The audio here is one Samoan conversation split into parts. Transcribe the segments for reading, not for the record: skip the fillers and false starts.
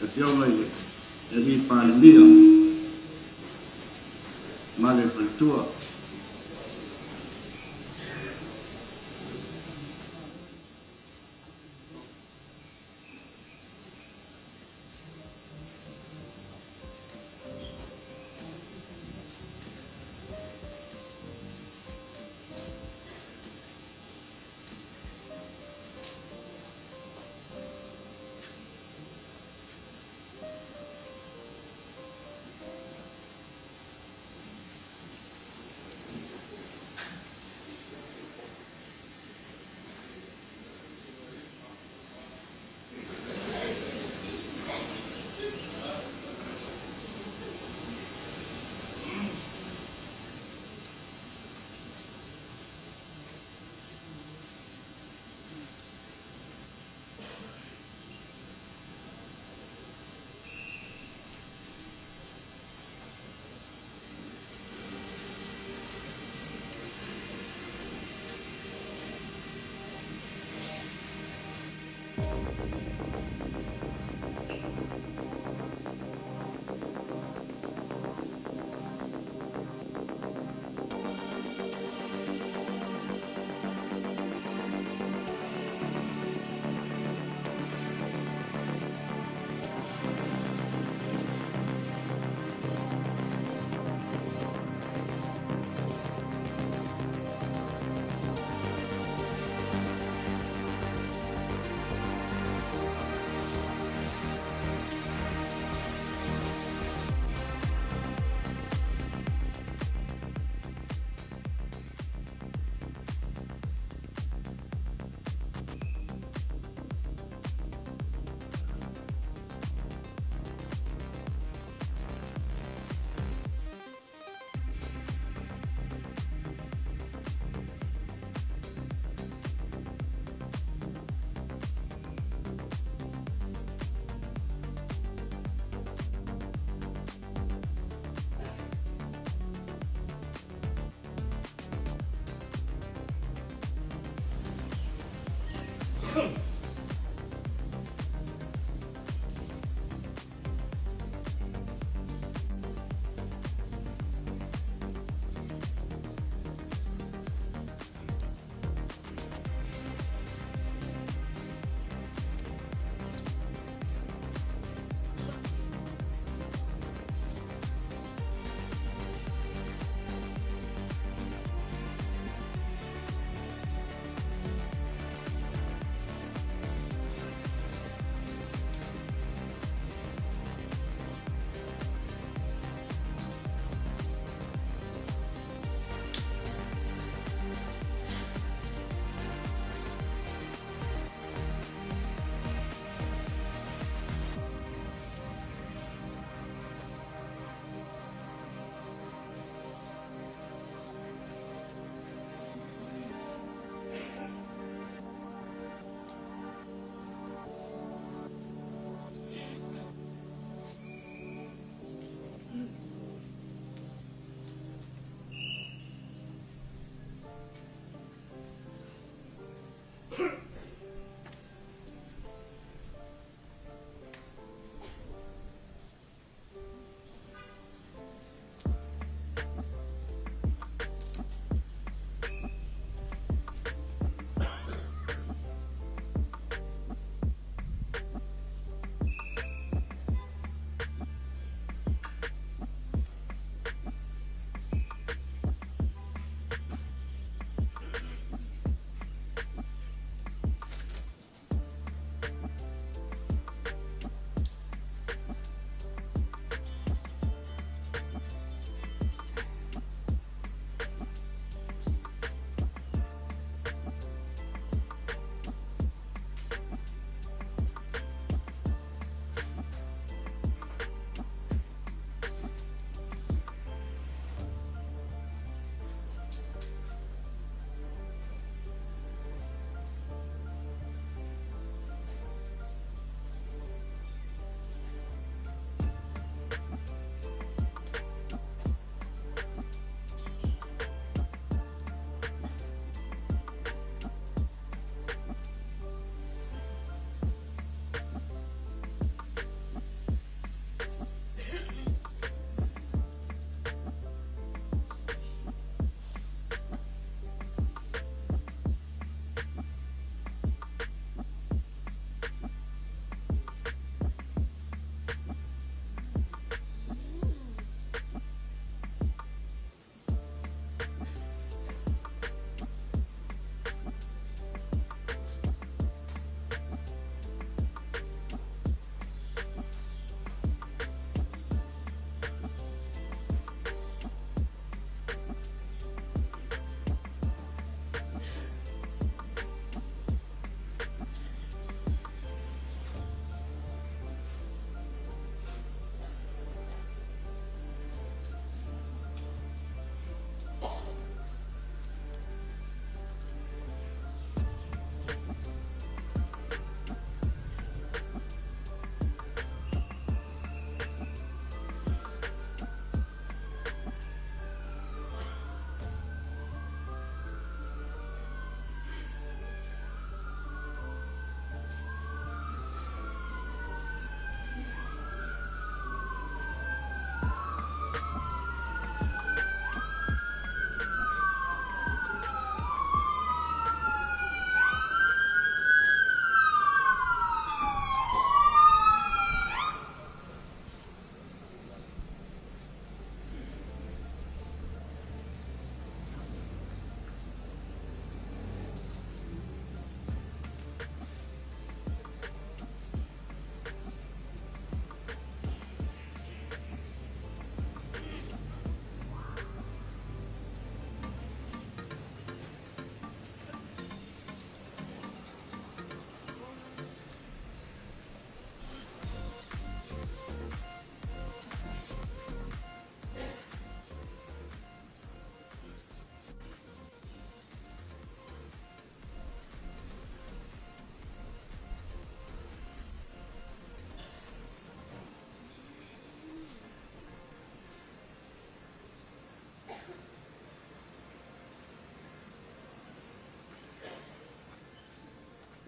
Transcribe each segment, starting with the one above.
Afioga i le Palemia ma le faletua.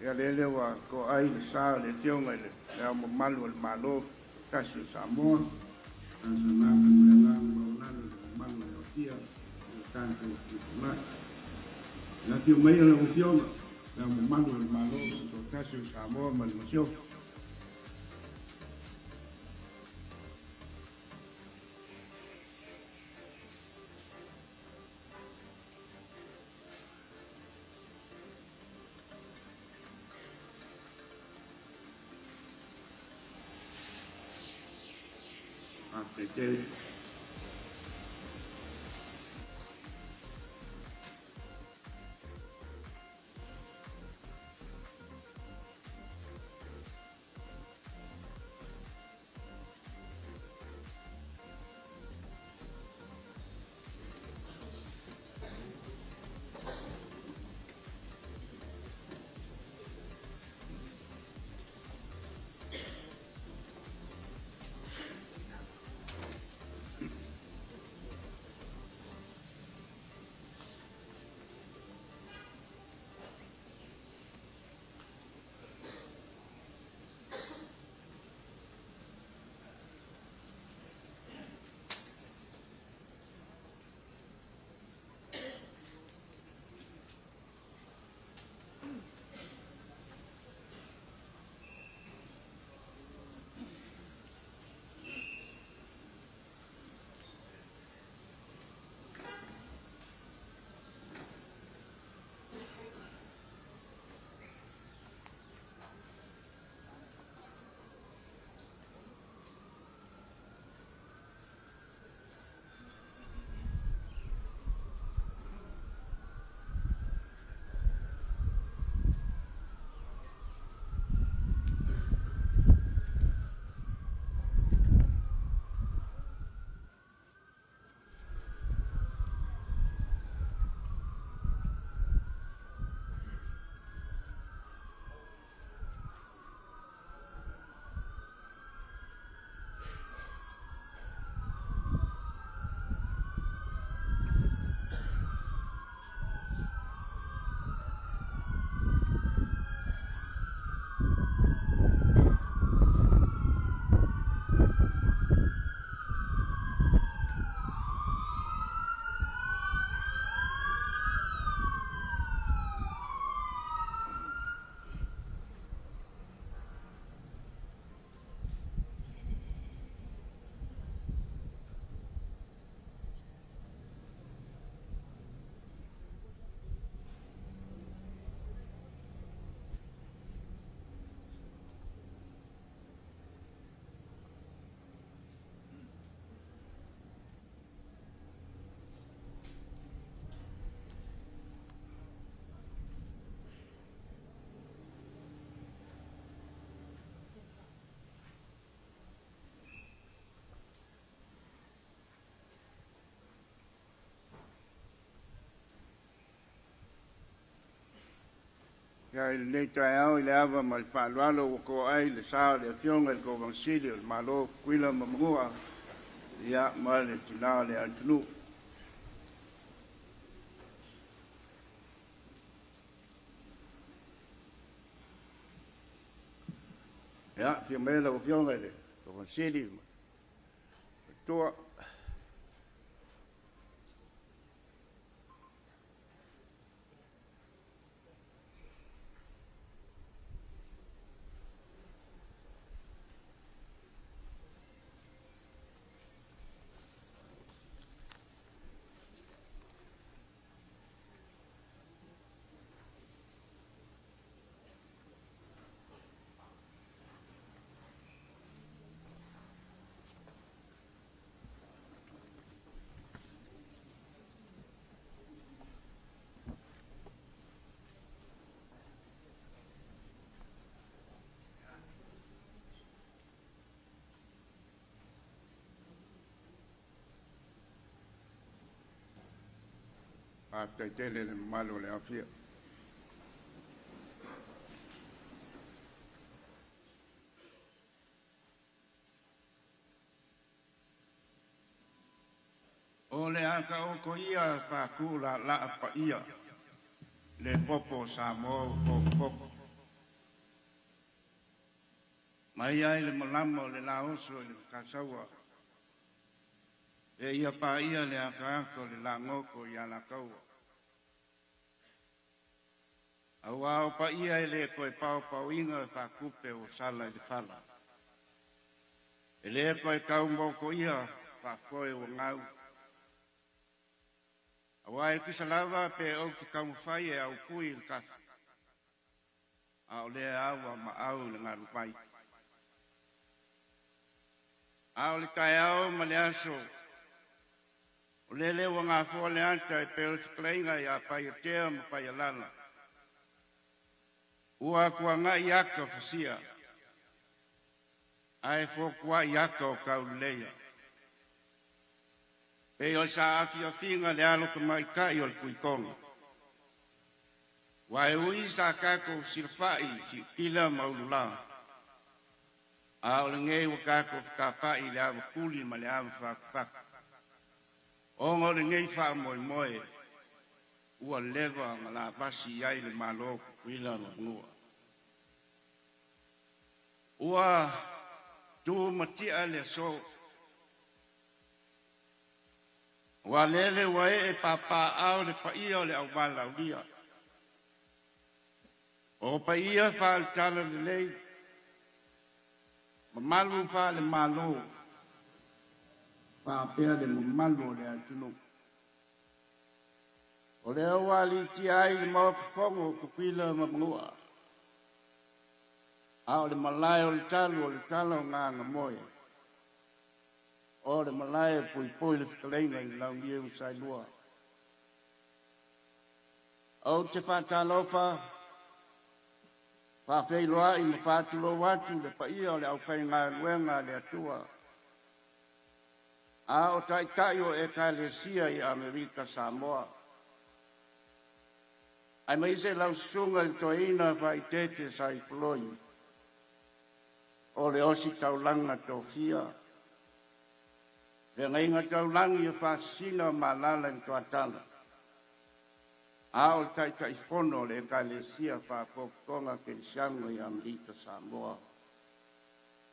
Ia lele ua toai le sa o le Afioga i le Ao Mamalu o le Malo Tutoatasi o Samoa, talosaga atu i le agaga maualalo i le mamalu o le aofia i lo tatou itulagi. Le afio mai o lau Afioga le Ao Mamalu o le Malo Tutoatasi o Samoa ma le Masiofo. Faafetai tele. Ia, i lenei taeao i le ava ma le faaaloalo ua toai le sa o le Afioga i le Kovana Sili o le Malo o Tutuila ma Manua, ia, ma le tina o le atunuu. Ia, afio mai lau Afioga i le Kovana Sili ma le Faletua. Faafetai tele i le mamalu o le aofia. O le a taoto ia faatulaalaa paia le popo o Samoa ua potopoto. Mai ai le malama o le laoso i le Matasaua, e ia paia le akaaka o le lagoko i Alataua. Aua o paia e le toe paopaoina e faatupe ua sala i le fala. E le toe taumotoia faafoe ua gau. Aua e tusa lava pe ou te taumafai e aupui i le tafa, a o lea aua maau i le galuvai. A o le taeao ma le aso, o lele ua gafoa le ata e pei o le fetalaiga ia Paiatea ma Paialala, ua tuanai ata fasia, ae fotuai ata o tauleleia. Pei o le saafiafiga le alo tamaitai o le Tuitoga. Ua e ui sa tatou silafai i siupila ma ulula, a o lenei ua tatou fetapai i le avatuli ma le avafatafata. Ona o lenei faamoemoe ua leva ona lavasi i ai le Malo o Tutuila ma Manua. Ua tumatia le aso, ua lele ua ee papaao le paia o le auvalaulia. O paia faale-Tala Lelei, mamalu faale-Malo, faapea le mamalu o le atunuu. O lea ua aliitia ai le Maota Fono o Tutuila ma Manua, a o le malae o le talu o le tala o Gagamoe, o le malae e poipoi le fetalaiga i le Launiu Saelua. Ou te faatalofa, faafeiloai ma faatulou atu le paia o le aufaigaluega a le Atua, a o taitai o Ekalesia i Amerika Samoa, aemaise lau susuga i le Toeaina Faaeteete Saipoloi o le Ositaulaga Tofia, Feagaiga Taulagi a Faasisina ma Alaala i le Tuatala, a o le Taitaifono o le Ekalesia Faapotopotoga Kerisiano i Amerika Samoa.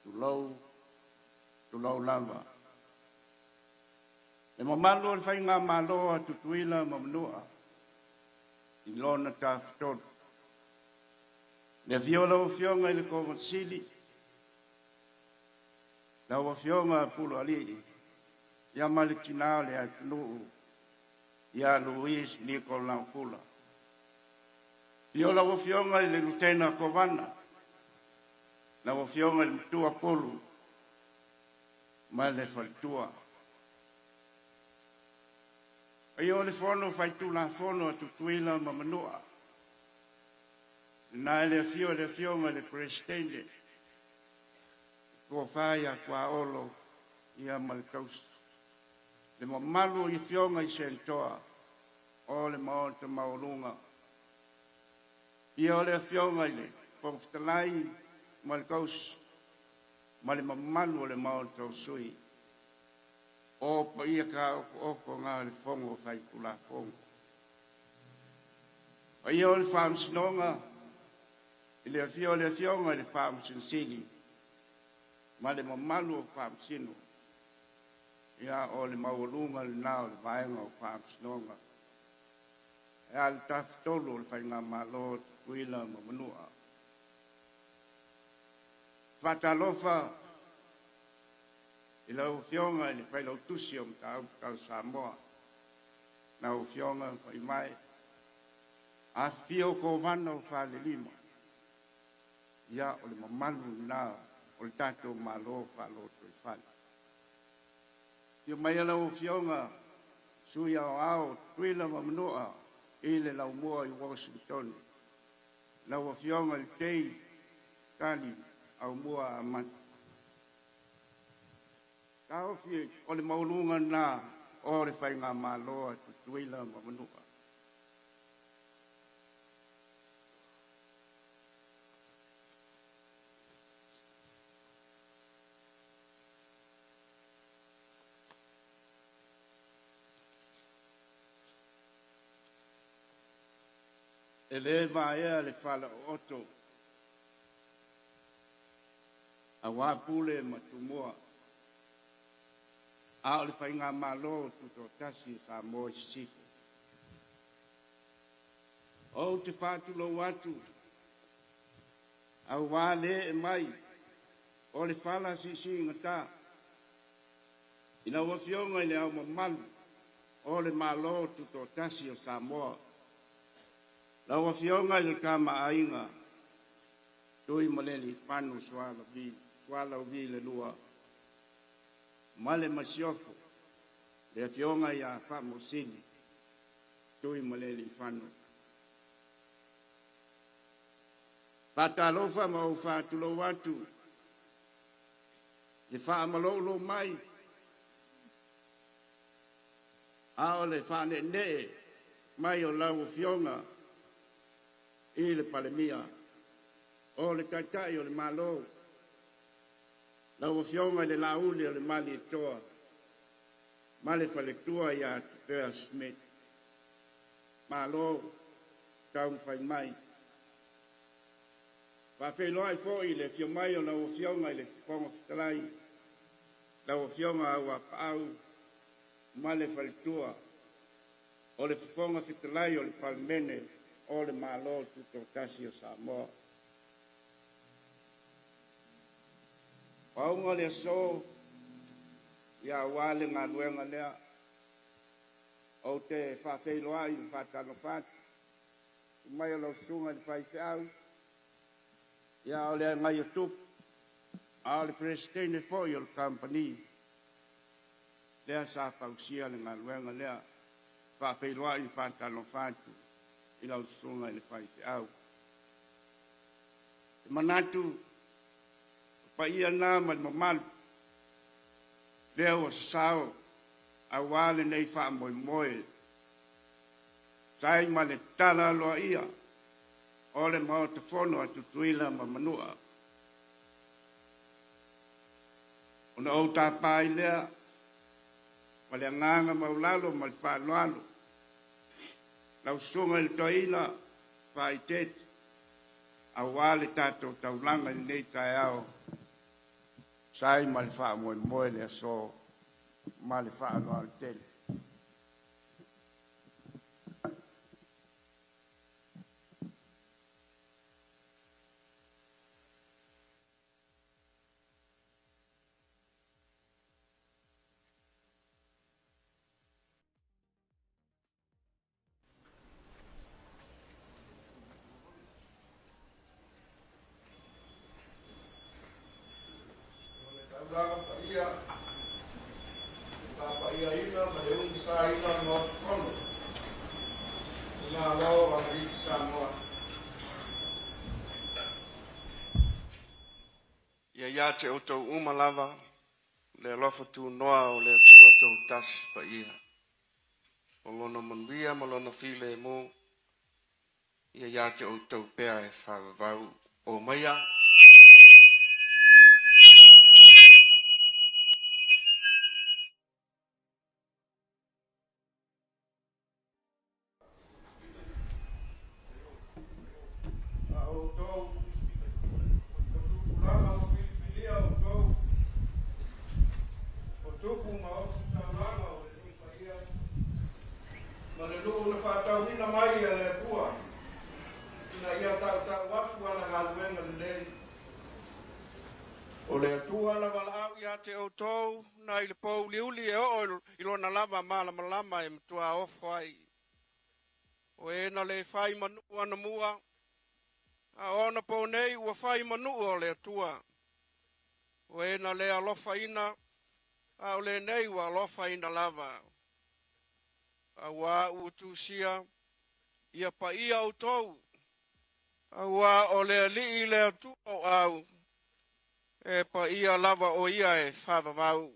Tulou, tulou lava. Le mamalu o le Faigamalo a Tutuila ma Manua i lona Tafatolu. Le afio o lau Afioga i le Kovana Sili, lau Afioga Pulualii, ia ma le tina o le atunuu ia Louise Nicolau Pula. Afio lau Afioga i le Lutena Kovana, lau Afioga i le Matua Pulu ma le faletua. Paia o le Fono Faitulafono a Tutuila ma Manua, lena i le afio o le Afioga i le Peresetene, Tofa ia Tuaolo ia ma le tausi. Le mamalu o afioga i Senatoa o le Maota Maualuga. Ia o le Afioga i le Fofoga Fetalai ma le tausi ma le mamalu o le Maota o Sui. O paia taotooto na le Fono Faitulafono. Paia o le Faamasinoga i le afio o le Afioga i le Faamasino Sili ma le mamalu o Faamasino. Ia o le maualuga lena o le vaega o Faamasinoga. E a le Tafatolu o le Faigamalo o Tutuila ma Manua. Faatalofa i lau Afioga i le Failautusi o Mataupu Tau Samoa, lau Afioga Faimae, afifio Kovana o Falelima, ia o le mamalu lena o le tatou Malo faalotoifale. Afio mai lau Afioga Sui Aoao Tutuila ma Manua i le Laumua i Uasinitone, lau Afioga i le Tei Tali Aumua Amata. Taofi o le maualuga lena o le Faigamalo a Tutuila ma Manua. E le vaea le falaooto. Auā Pule ma Tumua, a o le Faigamalo Tutoatasi o Samoa i Sisifo. Ou te faatulou atu auā le ee mai o le fala siisiigata i lau Afioga i le Ao Mamalu o le Malo Tutoatasi o Samoa, lau Afioga i le Tama a Aiga, Tuimalealiifano Sualauvi II ma le Masiofo, le Afioga ia Faamausili Tuimalealiifano. Faatalofa ma ou faatulou atu i le faamaloulou mai a o le faaneenee mai o lau Afioga i le Palemia, o le Taitai o le Malo, lau Afioga i le Laauli o le Malietoa ma le faletua ia Tupea Schmidt. Malo taumafai mai. Faafeiloai foi i le afio mai o lau Afioga i le Fofoga Fetalai, lau Afioga Auapaau ma le faletua, o le Fofoga Fetalai o le Palemene o le Malo Tutoatasi o Samoa. O auga o le aso, ia aua le galuega lea, ou te faafeiloai ma faatalofa atu i mai o lau susuga i le faifeau, ia o le agaia tupu, a o le Peresetene foi o le kamupani lea sa fausia le galuega lea. Faafeiloai ma faatalofa atu i lau susuga i le faifeau. E manatu o paia na ma le mamalu lea ua sasao auā lenei faamoemoe sai ma le tala aloaia o le Maota Fono a Tutuila ma Manua. Ona ou tapa ai lea ma le agaga maulalo ma le faaaloalo lau susuga i le Toeaina Faaeteete auā le tatou taulaga i lenei taeao sai ma le faamoemoe le aso ma le faaaloalo tele. O le taulaga paia, le faapaia ma le ulusaina o le Maota Fono, o Malo o Amerika Samoa. Ia ia te outou uma lava le alofa tunoa o le Atua Toatasi Paia. O lona manuia ma lona filemu, ia ia te outou pea e faavavau o maia. A outou, o tupulaga ua filifilia outou, o tupu ma ositaulaga o le nuu paia ma le nuu na faatauina mai e le Atua ina ia tautau atu ana galuega lelei. O le Atua na valaau ia te outou nai le pouliuli e oo i lona lava malamalama e matua ofo ai. O e na le fai manu anamua, a ona po nei ua fai manu o le Atua. O e na le alofaina, a o lenei ua alofaina lava. Auā ua tusia, ia paia outou, auā o le Alii le Atua o au, e paia lava o ia e faavavau.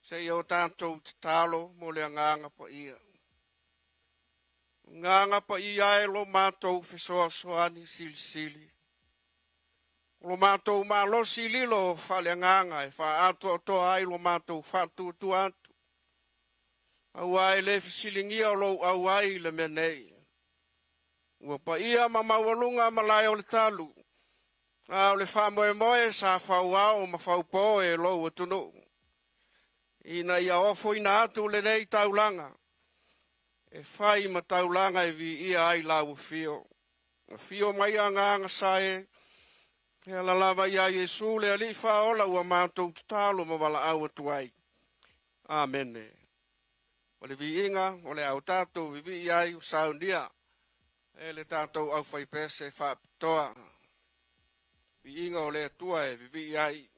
Seia o tatou tatalo mo le agaga paia. Agaga paia e lo matou fesoasoani silisili. O lo matou malosi lilo faaleagaga e faaatoatoa ai lo matou faatuatua atu. Auā e le fesiligia o lou auai i le mea nei. Ua paia ma maualuga malae o le talu. A o le faamoemoe sa fauao ma faupo e lou atunuu, ina ia ofoina atu lenei taulaga e fai ma taulaga e viia ai lau afio. Afio mai Agaga Sa e, e ala lava ia Iesu le Alii Faaola ua matou tatalo ma valaau atu ai. Amene. O le viiga o le a o tatou vivii ai ua saunia e le tatou aufaipese faapitoa. Viiga o le Atua e vivii ai.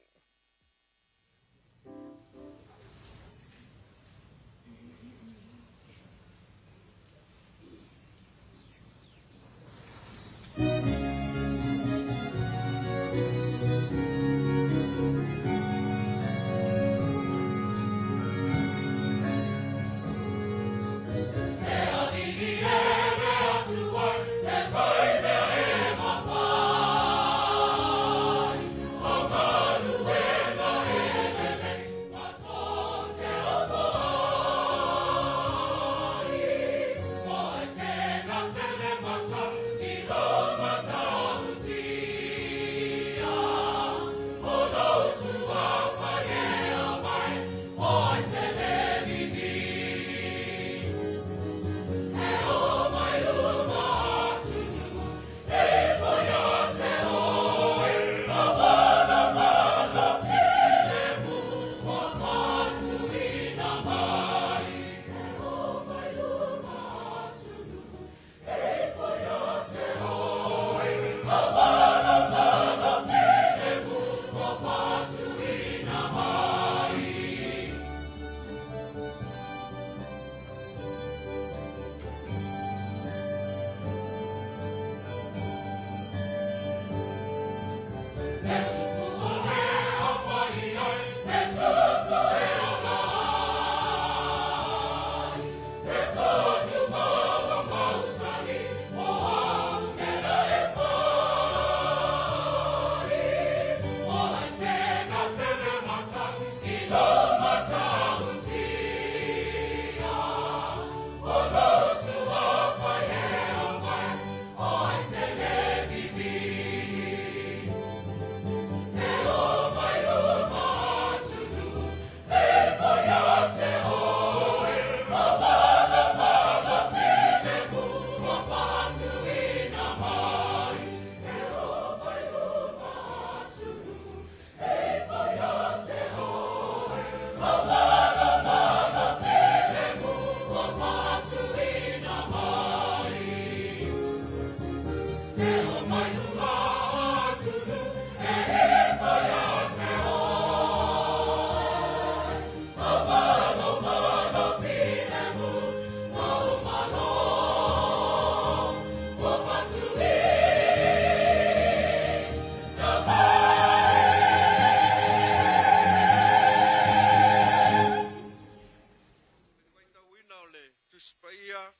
Faitauina o le Tusi Paia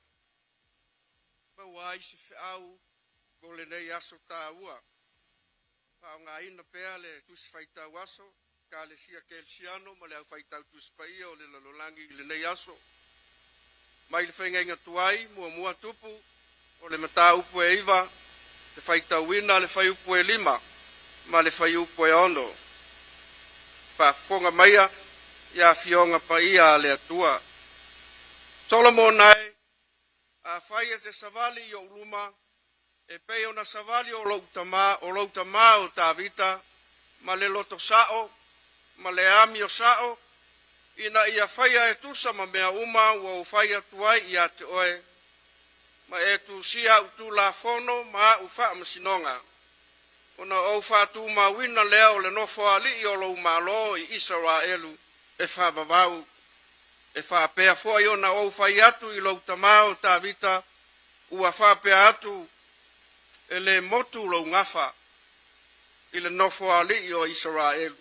maua ai se feau mo lenei aso taua. Faaaogaina pea le Tusi Faitau Aso Ekalesia Kerisiano ma le Au Faitau Tusi Paia o le Lalolagi i lenei aso. Mai le Faiga Tuai muamua Tupu o le mataupu e 9, te faitauina le fuaiupu e 5 ma le fuaiupu e 6. Faafofoga maia ia Afioga Paia a le Atua. Solomona e, afai e te savali i ou luma, e pei ona savali o lou tamā, o lou tamā o Tavita, ma le loto sa'o, ma le amio sa'o, ina ia faia e tusa ma mea uma ua ou fai atu ai ia te oe, ma e tusia a'u tulafono ma a'u faamasinoga, ona ou faatumauina lea o le nofoaali'i o lou Malo i Isaraelu e faavavau. E faapea foi ona ou fai atu i lou tamā o Tavita, ua faapea atu, e lē motu lou gafa i le nofoaali'i o Isaraelu.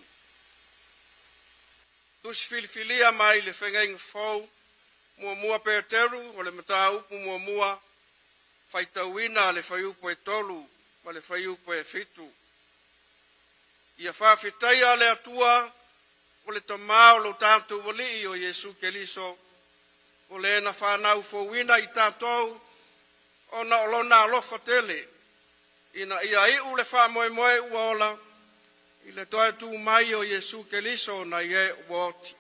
Tusi filifilia mai le Feagaiga Fou, muamua Peteru o le mataupu muamua, faitauina le fuaiupu e 3 ma le fuaiupu e 7. Ia faafetaia le Atua o le Tamā o lo tatou Alii o Iesu Keriso, o le na whanau fouina i tātou ona o lona alofa tele. Ina ia iu le faamoemoe ua ola i le toe tu mai o Iesu Keriso nai e ua oti.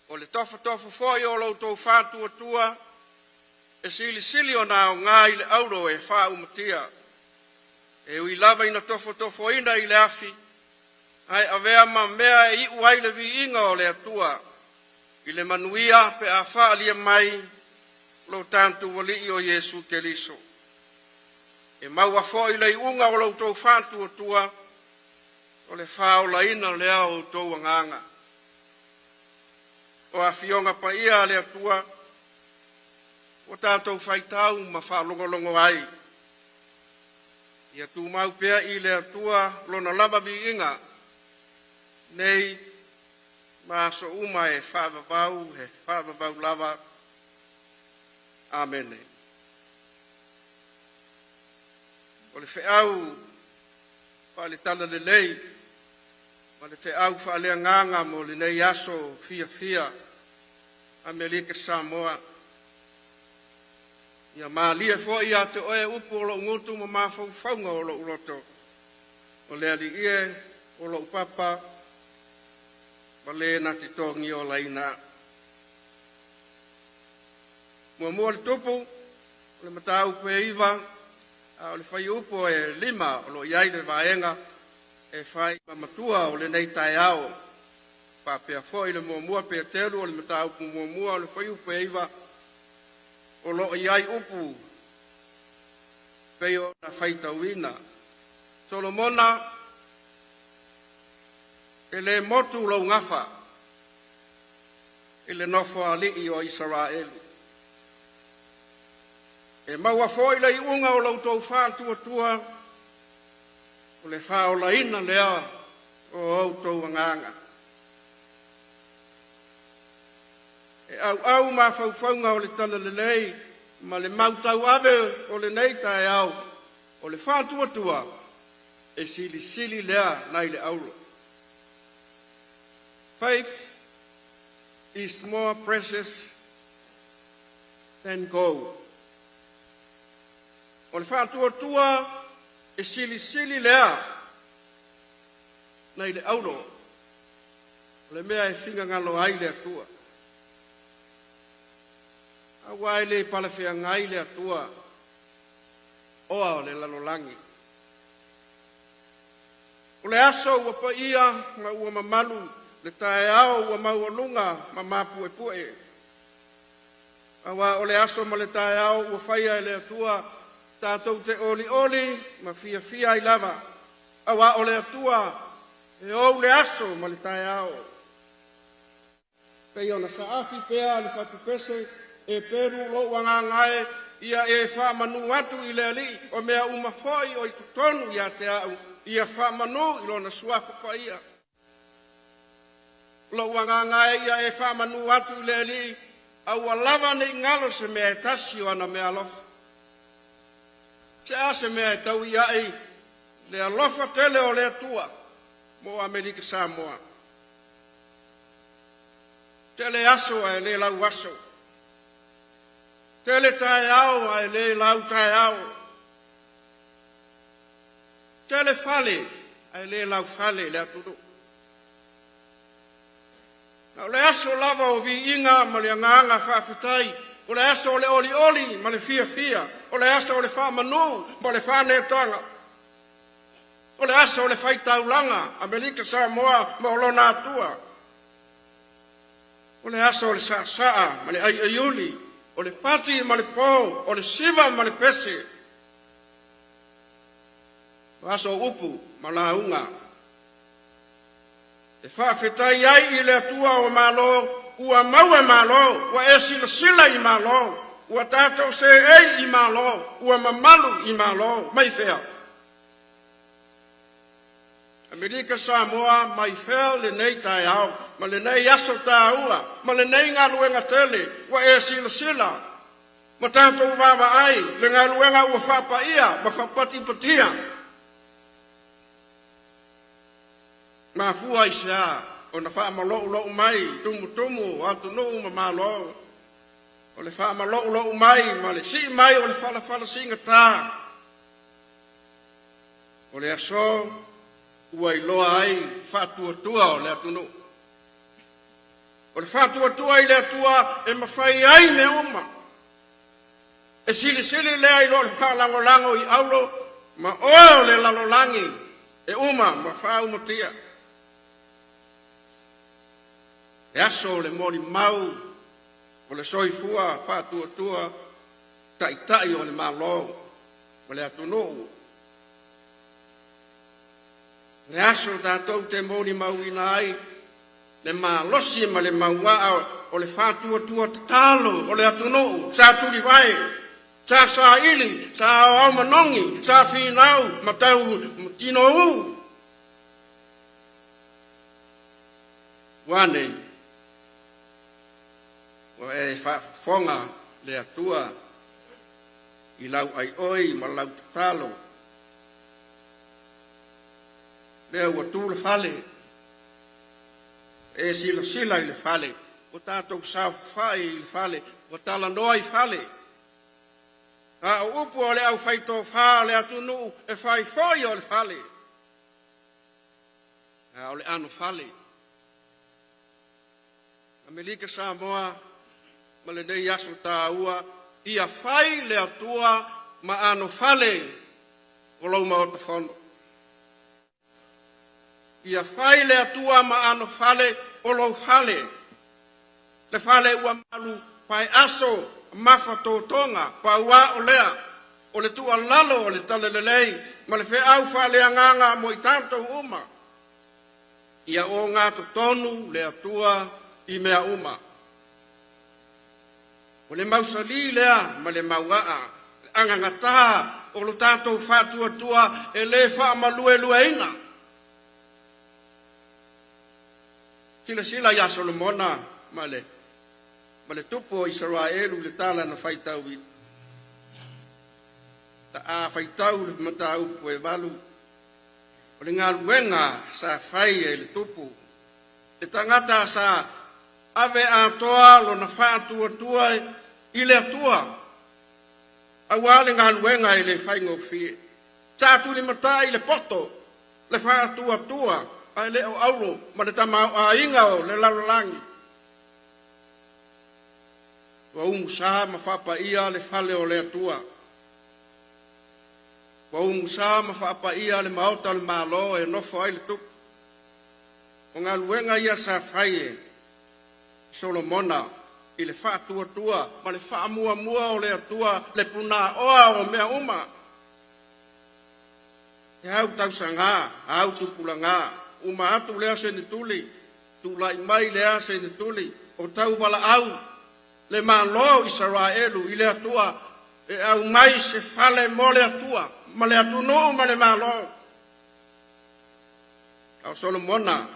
O le tofotofo foi o lo outou faatuatua e silisili ona aoga i le auro e faaumatia. E ui lava ina tofotofoina i le afi, ae avea ma mea e iu ai le viiga o le Atua i le manuia pe a faaalia mai lo tatou Alii o Iesu Keriso. E maua foi le iuga o lo outou faatuatua, o le faaolaina lea o outou agaga. O afioga paia a le Atua, ua tatou faitau ma faalogologo ai, ia tumau pea i le Atua lona lava viiga, nei ma aso uma e faavavau, e faavavau lava. Amene. O le feau faale-Talalelei ma le feau faaleagaga mo lenei aso fiafia Amerika Samoa. Ia malie foi ia te oe upu o lou gutu ma mafaufauga o lou loto. O le Alii e o lou papa ma le na te togiolaina. Muamua le tupu o le mataupu e 9, a o le fuaiupu e 5 o lo o i ai le vaega e fai ma matua o lenei taeao. Faapea foi le muamua Peteru o le mataupu muamua o le fuaiupu e 9 o lo o i ai upu pei ona faitauina. Solomona, e le motu lou gafa i le nofoalii o Isaraelu. E maua foi le iuga o lo outou faatuatua, o le faaolaina lea o outou agaga. E auau mafaufauga o le Talalelei ma le mautauave o lenei taeao, o le faatuatua e silisili lea nai le auro. Faith is more precious than gold. O le faatuatua e silisili lea nai le auro, o le mea e finagalo ai le Atua. Aua e le palafeagai le Atua oa o le lalolagi. O le aso ua paia ma ua mamalu, le taeao ua maualuga ma mapuepue. Aua o le aso ma le taeao ua faia e le Atua, tatou te olioli ma fiafia ai lava. Aua o le Atua e ou le aso ma le taeao. Pei ona saafi pea le fatupese e pelu lou agaga e, ia e faamanu atu i le Alii o mea uma foi o i totonu ia te au, ia faamanu i lona suafa paia. Lou agaga e, ia e faamanu atu i le Alii, aua lava nei galo se mea e tasi o ana mea alofa. Se a se mea e tau i ai le alofa tele o le Atua mo Amerika Samoa. Tele aso ae le lau aso. Tele taeao ae le lau taeao. Tele fale ae le lau fale le atunuu. Na o le aso lava o viiga ma le agaga faafetai, o le aso o le olioli ma le fiafia, o le aso o le faamanu ma le faanetaga. O le aso o le faitaulaga, Amerika Samoa ma o lona Atua. O le aso o le saasaa ma le aiaiuli, o le pati ma le po, o le siva ma le pese. O aso o upu ma lauga. E faafetai ai i le Atua o Malo, ua maua Malo, ua e silasila i Malo, ua tatou seei i Malo, ua mamalu i Malo, mai fea. Amerika Samoa mai fea lenei taeao, ma lenei aso tāua, ma lenei galuega tele, ua e silasila, ma tatou vaavaai le galuega ua faapaia ma faapatipatia. Mafua i se a ona faamalou mai tumutumu o atunuu ma Malo. O le faamalou mai ma le sii mai o le falafala sigata. O le aso ua iloa ai faatuatua o le atunuu. O le faatuatua i le Atua e mafai ai mea uma. E silisili lea i lo le faalagolago i auro ma oe o le lalolagi e uma ma faaumatia. E aso o le molimau o le soifua faatuatua taitai o le Malo ma le atunuu. Le aso tatou te molimauina ai le malosi ma le mauaa o le faatuatua tatalo o le atunuu sa tulivae, sa saili, sa aoao manogi, sa finau ma tau tinou. Ua nei, ua e faafofoga le Atua i lau aioi ma lau tatalo. Lea ua tu le fale, e silasila i le fale, ua tatou saofafai i le fale, ua talanoa i fale. A o upu o le aufaitofa o le atunuu e fai foi o le fale. A o le anofale. Amerika Samoa ma lenei aso taua, ia fai le Atua ma anofale o lou Maota Fono. Ia fai le Atua ma anofale o lou fale, le fale ua malu paeaso mafatotoga, pauā o lea, o le tuualalo o le talalelei ma le feau faaleagaga mo i tatou uma. Ia ogatotonu le Atua i mea uma. O le mausali lea ma le mauaa, le agagatā o lo tatou faatuatua e le faamaluelueina. Silasila ia Solomona ma le ma le tupu o Isaraelu i le tala na faitauina. A faitau le mataupu e 8, o le galuega sa fai e le tupu, le tagata sa ave atoa lona faatuatua i le Atua, aua le galuega e le faigofie. Sa tulimatai le poto, le faatuatua, ae le o auro ma le tamaoaiga o le lalolagi. Ua umusa ma faapaia le fale o le Atua. Ua umusa ma faapaia le maota o le Malo e nofo ai le tupu. O galuega ia sa fai e Solomona i le faatuatua ma le faamuamua o le Atua, le punaoa o mea uma. E au tausaga, au tupulaga, uma atu lea senetuli, tulai mai lea senetuli, o tauvalaau le Malo o Isaraelu i le Atua e aumai se fale mo le Atua ma le atunuu ma le Malo. A o Solomona,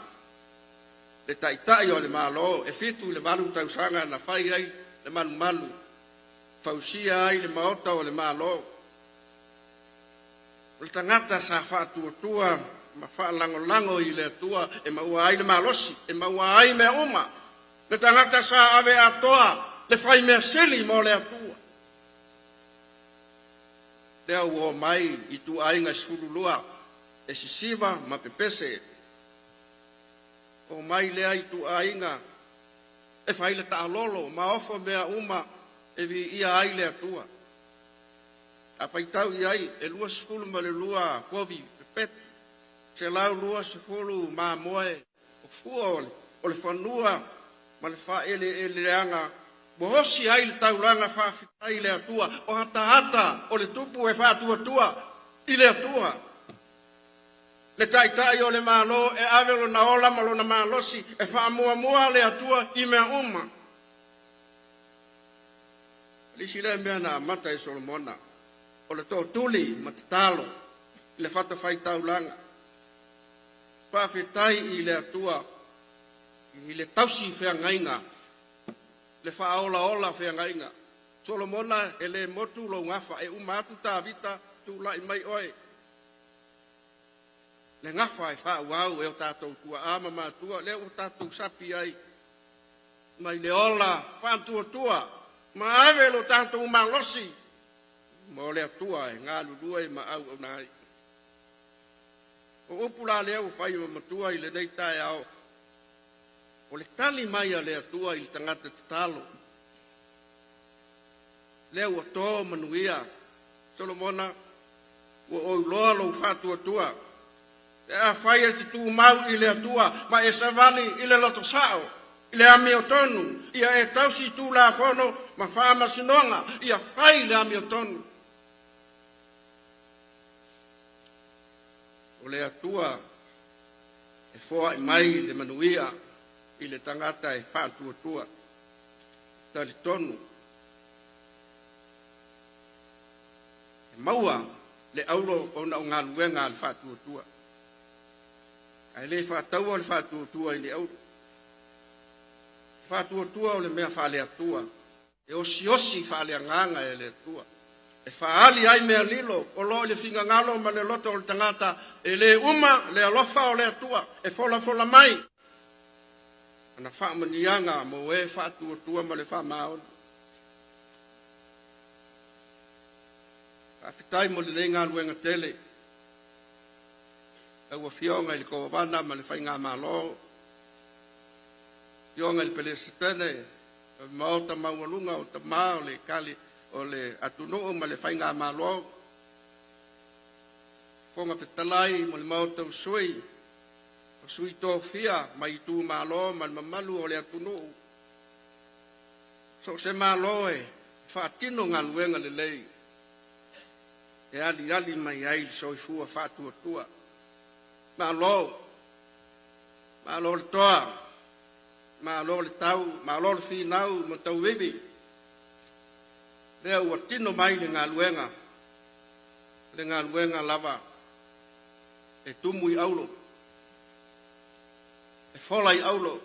le taitai o le Malo, e 78 tausaga na fai ai le malumalu, fausia ai le maota o le Malo. O le tagata sa faatuatua ma faalagolago i le Atua e maua ai le malosi, e maua ai mea uma. Le tagata sa ave atoa le fai mea sili mo le Atua. Lea ua omai i ituaiga 12 e sisiva ma pepese. Omai lea ituaiga e fai le taalolo ma ofo mea uma e viia ai le Atua. A faitau i ai e 22 povi pepeti, 120 mamoe o fua o le fanua ma le faaeleeleaga ua osi ai le taulaga faafetai i le Atua, o ataata o le tupu e faatuatua i le Atua. Le taitai o le Malo e ave lona ola ma lona malosi e faamuamua le Atua i mea uma. O le isi lea mea na amata e Solomona, o le tootuli ma tatalo i le fatafaitaulaga. Faafetai i le Atua i le tausi feagaiga, le faaolaola feagaiga. Solomona, e le motu lou gafa, e uma atu Tavita, tulai mai oe. Le gafa e faaauau e o tatou tuaa ma matua, lea ua tatou sapi ai mai le ola faatuatua ma ave lo tatou malosi mo le Atua e galulue ma auauna ai. O upu la lea ua fai ma matua i lenei taeao, o le tali mai a le Atua i le tagata tatalo. Lea ua to manuia Solomona, ua ou iloa lou faatuatua. Pe afai e te tumau i le Atua ma e savali i le loto sao, i le amiotonu, ia e tausi tulafono ma faamasinoga, ia fai le amiotonu. O le Atua e foai mai le manuia i le tagata e faatuatua. Talitonu, e maua le auro ona o galuega a le faatuatua, ae le faataua le faatuatua i le auro. Faatuatua o le mea faale-Atua, e osiosi faaleagaga e le Atua, e faaali ai mea lilo o lo o i le finagalo ma le loto o le tagata, e le uma le alofa o le Atua e folafola mai ana faamanuiaga mo e faatuatua ma le faamaoni. Faafetai mo lenei galuega tele. Lau Afioga i le Kovana ma le Faigamalo, Afioga i le Peresetene o le Maota Maualuga o Tama o le Kali o le atunuu ma le Faigamalo, Fofoga Fetalai ma le Maota o Sui, o Sui Tofia mai itumalo ma le mamalu o le atunuu. So o se Malo e faatino galuega lelei e aliali mai ai le soifua faatuatua. Malo, malo le toa, malo le tau, malo le finau ma tauivi. Lea ua tino mai le galuega, le galuega lava e tumu i auro, e fola i auro.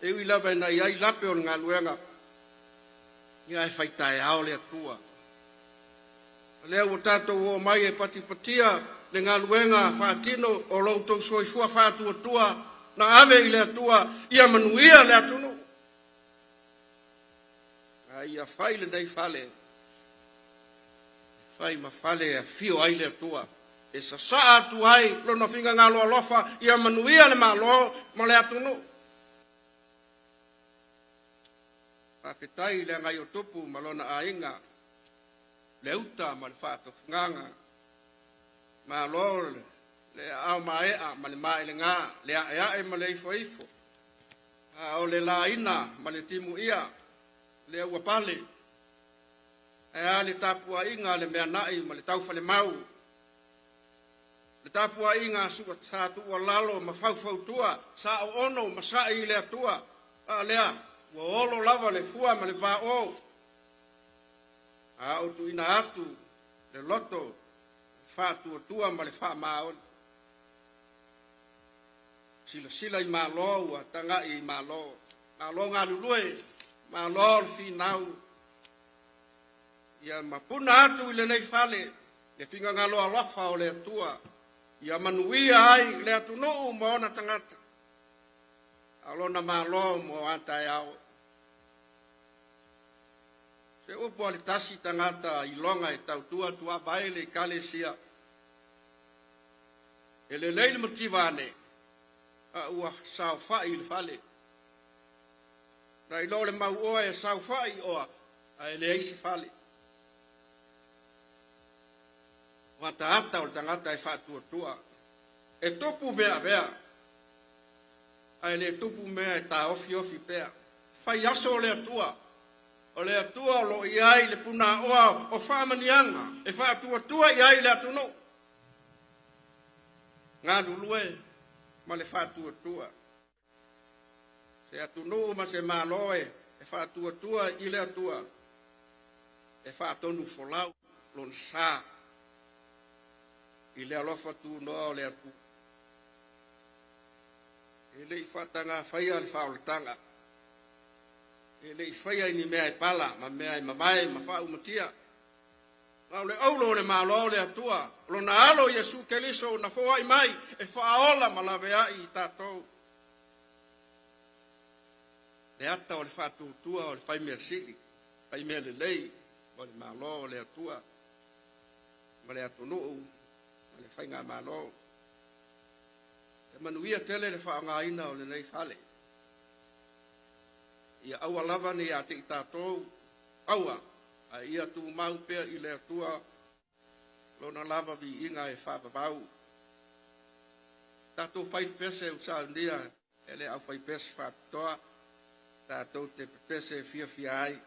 E ui lava ina i ai lape o le galuega, ia ae fai taeao le Atua. O lea ua tatou oo mai e patipatia le galuega faatino o lo outou soifua faatuatua na ave i le Atua ia manuia le atunuu. A ia fai lenei fale, fai ma fale e afio ai le Atua, e sasaa atu ai lona finagalo alofa ia manuia le Malo ma le atunuu. Faafetai i le agai o Tupu ma lona aiga, le uta ma le faatofugaga. Malo le aao maea ma le maelega, le aeae ma le ifoifo, a o le laina ma le timuia, lea ua pale. Ae a le tapuaiga a le Meanai ma le Taufalemau, le tapuaiga a Sua sa tuualalo ma faufautua, sa oono ma sa'i i le Atua, a lea ua olo lava le fua ma le paʻō, a o tuuina atu le loto faatuatua ma le faamaoni. Silasila i Malo ua taga'i i Malo, Malo galulue, Malo le finau, ia mapuna atu i lenei fale le finagalo alofa o le Atua, ia manuia ai le atunuu ma ona tagata, a o lona Malo mo a taeao. Se upu a le tasi tagata iloga e tautua tuavae le Ekalesia, e lelei le mativa ane, a ua saofai i le fale. Na iloa o le mau oa e saofai oa, ae leai se fale. O ataata o le tagata e faatuatua, e tupu mea avea, ae le tupu mea e taofiofi pea. Fai aso o le Atua, o le Atua o lo o i ai le punaoa o faamaniaga e faatuatua i ai le atunuu. Galulue ma le faatuatua. Se atunuu ma se Malo e faatuatua i le Atua, e faatonu folau lona sa i le alofa tunoa o le Atua. E le i faatagafaia le faaolataga, e le i faia i ni mea e pala ma mea e mavae ma faaumatia, a o le aulo o le Malo o le Atua, o lona Alo Iesu Keriso na foai mai e faaola ma laveai i tatou. Le ata o le faatuatua o le faimea sili, faimea lelei o le Malo o le Atua ma le atunuu. a le Faigamalo. E manuia tele le faaaogaina o lenei fale. Ia aua lava ne i ia te i tatou aua, ae ia tumau pea i le Atua lona lava viiga e faavavau. Tatou fai le pese ua saunia e le aufaipese faapitoa, tatou te pepese fiafia ai.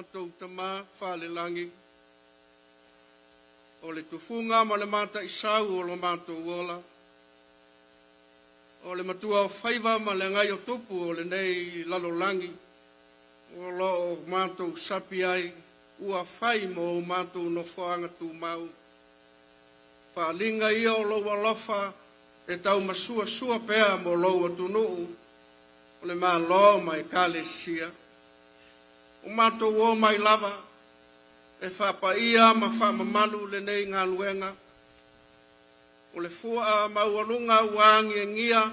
Matou Tamā falelagi, o le tufuga ma le mataisau o lo matou ola, o le matua o faiva ma le agai o tupu o lenei lalolagi, o lo o matou sapi ai, ua fai mo o matou nofoaga tumau. Faaliga ia o lou alofa e tau masuasua pea mo lou atunuu, o le Malo ma ekalesia. O matou o mai lava, e whaapaia ma whaamamalu lenei galuega. O le fua maualuga ua agiagia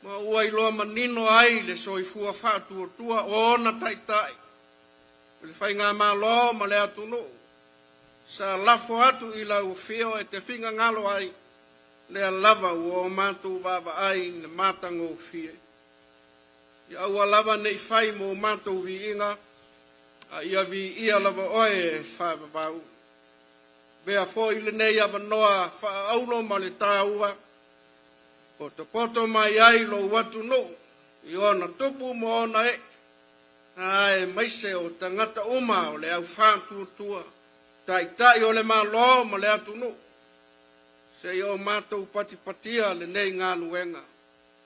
ma ua iloa manino ai le soifua faatuatua o ona taitai, o le faigamalo ma le atunuu, sa lafo atu i lau afio e te finagalo ai, lea lava ua o matou vaavaai i le matagofie. Ia aua lava nei fai mo matou viiga, a ia viia lava oe e faavavau. Avea foi lenei avanoa faaauro ma le taua, potopoto mai ai lou atunuu i ona tupu ma ona ee, aemaise o tagata uma o le au faatuatua, taitai o le Malo ma le atunuu, seia o matou patipatia lenei galuega.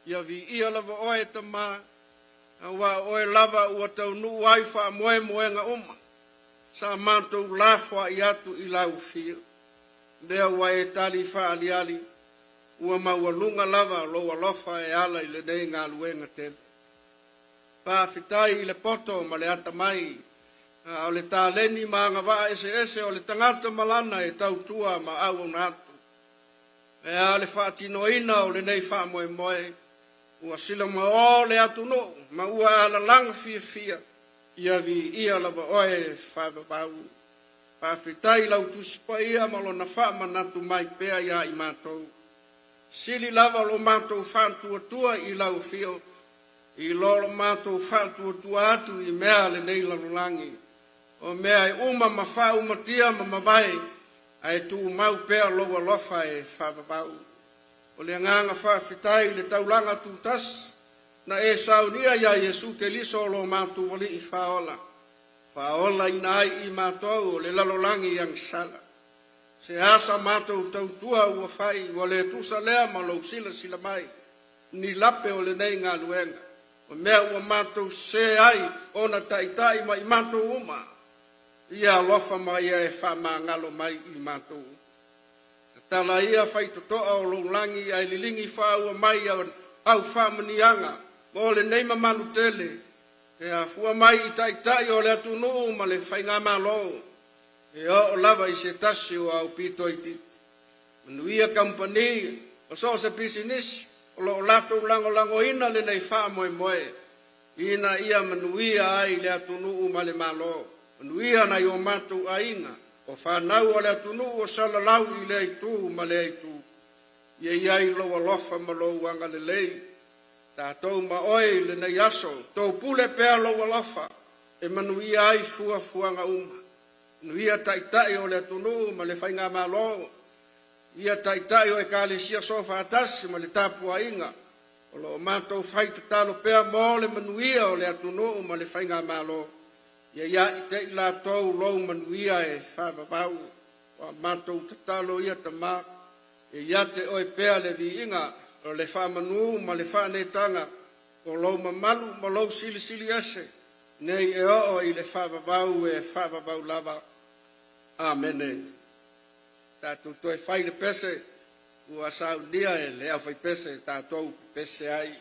Ia viia lava oe e Tamā, auā o oe lava ua taunuu ai faamoemoega uma, sa matou lafoai atu i lau afio. Lea ua e tali faaaliali, ua maualuga lava lou alofa e ala i lenei galuega tele. Faafetai i le poto ma le atamai, a o le taleni ma agavaa eseese o le tagata ma lana e tautua ma auauna atu. E a le faatinoina o lenei faamoemoe, ua silamaō le atunuu ma ua alalaga fiafia, ia viia lava oe e faavavau. Faafetai i lau Tusi Paia ma lona faamanatu mai pea ia i matou. Sili lava lo matou faatuatua i lau afio, i lo matou faatuatua atu i mea lenei lalolagi. O mea e uma ma faaumatia ma mavae, ae tumau pea lou alofa e faavavau. O le agaga faafetai i le taulaga tutasi na e saunia ia Iesu Keriso o lo matou Alii Faaola, faaolaina ai i matou o le lalolagi agasala. Se asa matou tautua ua fai, ua le tusa lea ma lou silasila mai, ni lape o lenei galuega. O mea ua matou sesē ai ona taitai ma i matou uma, ia alofa ma ia e faamagalo mai i matou. Tatala ia faitotoa o lou lagi ae liligi faaua mai au faamanuiaga mo lenei mamalu tele, e afua mai i taitai o le atunuu ma le faigamalo, e oo lava i se tasi o au pito itiiti. Manuia kamupani o so o se pisinisi o lo o latou lagolagoina lenei faamoemoe, ina ia manuia ai le atunuu ma le Malo. Manuia nai o matou aiga, o fanau o le atunuu o salalau i lea itu ma lea itu. Ia i ai lou alofa ma lou agalelei, tatou ma oe i lenei aso, tou pule pea lou alofa e manuia ai fuafuaga uma. Manuia taitai o le atunuu ma le faigamalo, ia taitai o ekalesia soofaatasi ma le tapuaiga, o lo o matou fai tatalo pea mo le manuia o le atunuu ma le faigamalo. Ia ia te i latou lou manuia e faavavau. O a matou tatalo ia Tamā, e ia te oe pea le viiga o le faamanu ma le faanetaga, o lou mamalu ma lou silisili ese, nei e oo i le faavavau e faavavau lava. Amene. Tatou toe fai le pese ua saunia e le aufaipese tatou pese ai.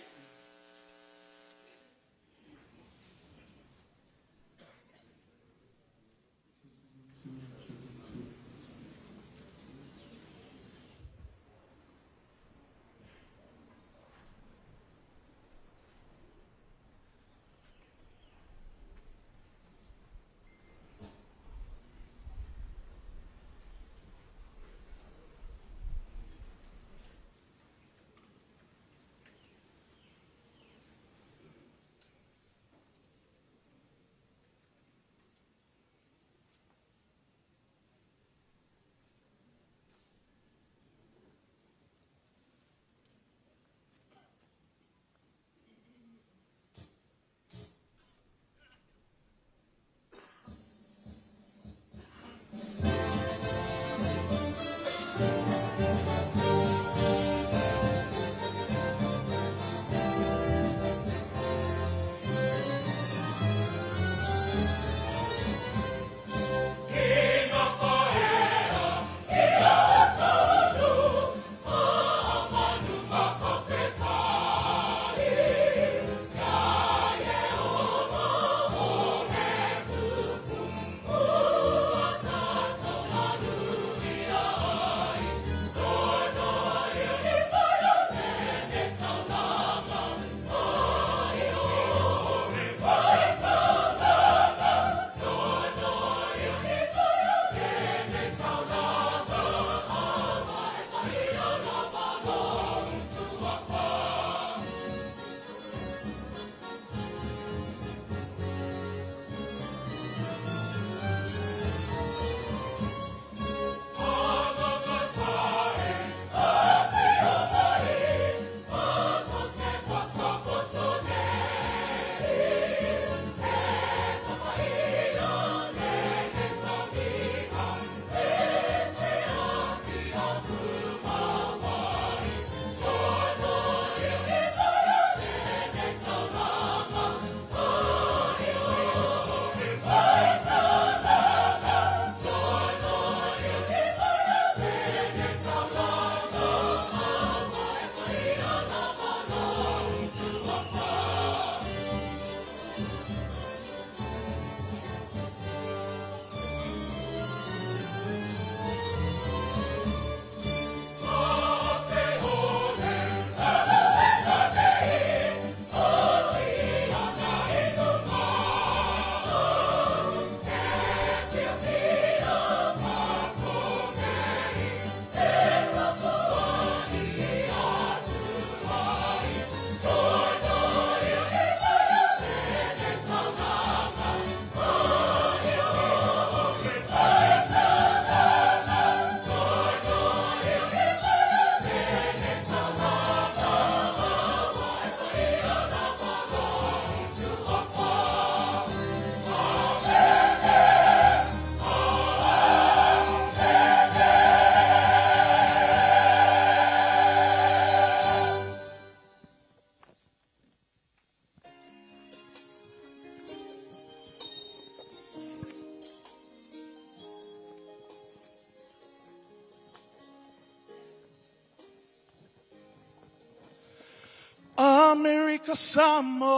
Amerika Samoa.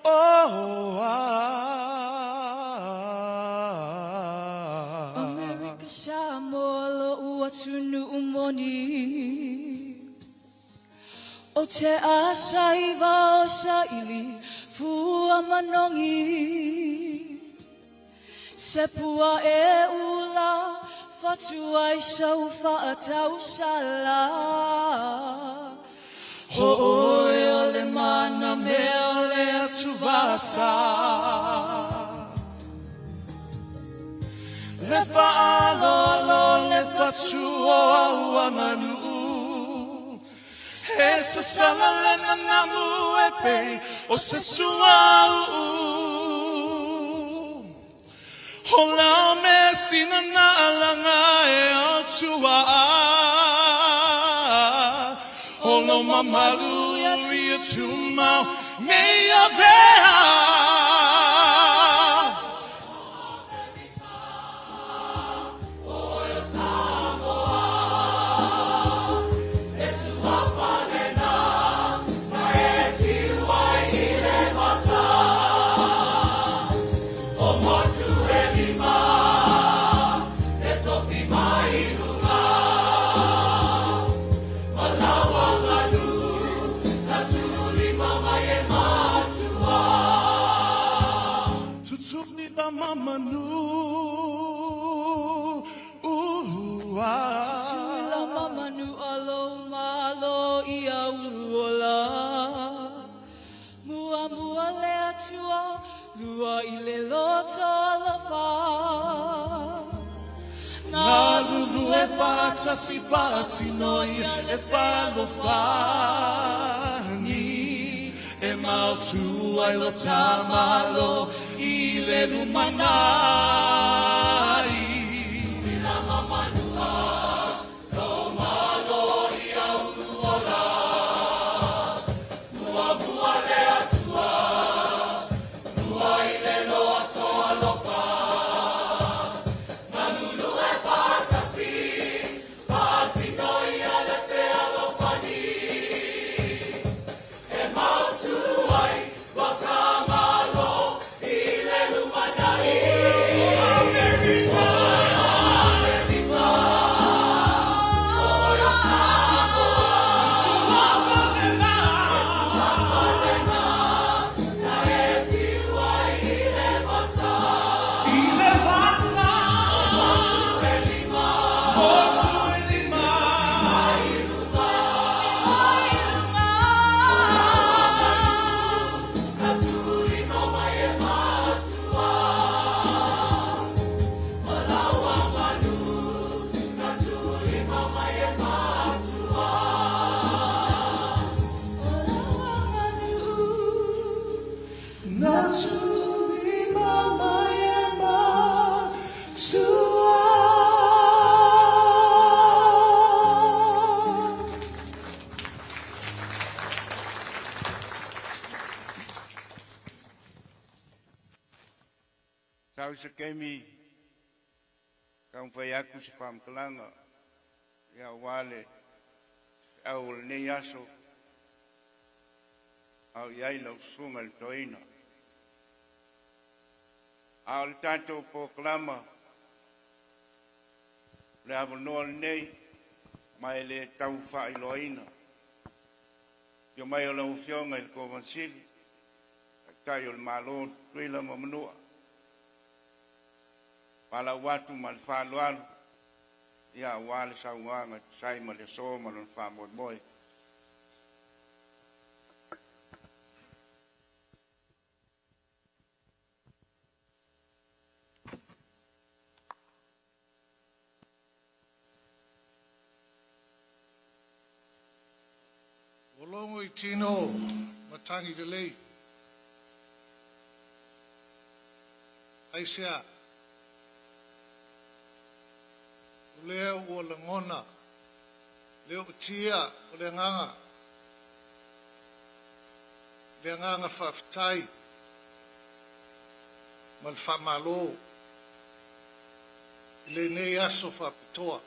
Oh, ah. Amerika Samoa lo'u atunuu moni O te asaiva o saili fua manogi Se pua e ula fatu ai sau faatausala O oe o le mana mea o le atuvasa Le faaaloalo le fatu o auamanuu E sasala le nanamu e pei o se suauu O lau mea sina na alaga e autuaa O lou mamalu ia tumau nei avea. Tutuli la mamanu Tutui la mamanu a lou malo ia uluola Muamua le Atua, lua i le loto alofa Galulue faatasi faatino ia le fealofani E maotu ai lo ta Malo i le lumanai. Sau se taimi taumafai atu se faamatalaga ia aua le feau o lenei aso a o i ai lau susuga i le toeaina. A o le tatou polokalama o le avanoa lenei ma e le tau faailoaina. Afio mai o lau Afioga i le Kovana Sili, Taitai o le Malo Tutuila ma Manua, valaau atu ma le faaaloalo ia aua le saunoaga e tusa ai ma le aso ma lona faamoemoe. Ua logo i tino matagi lelei. Aisea? O lea ua lagona le ootia o le agaga, le agaga faafetai ma le faamalo i lenei aso faapitoa.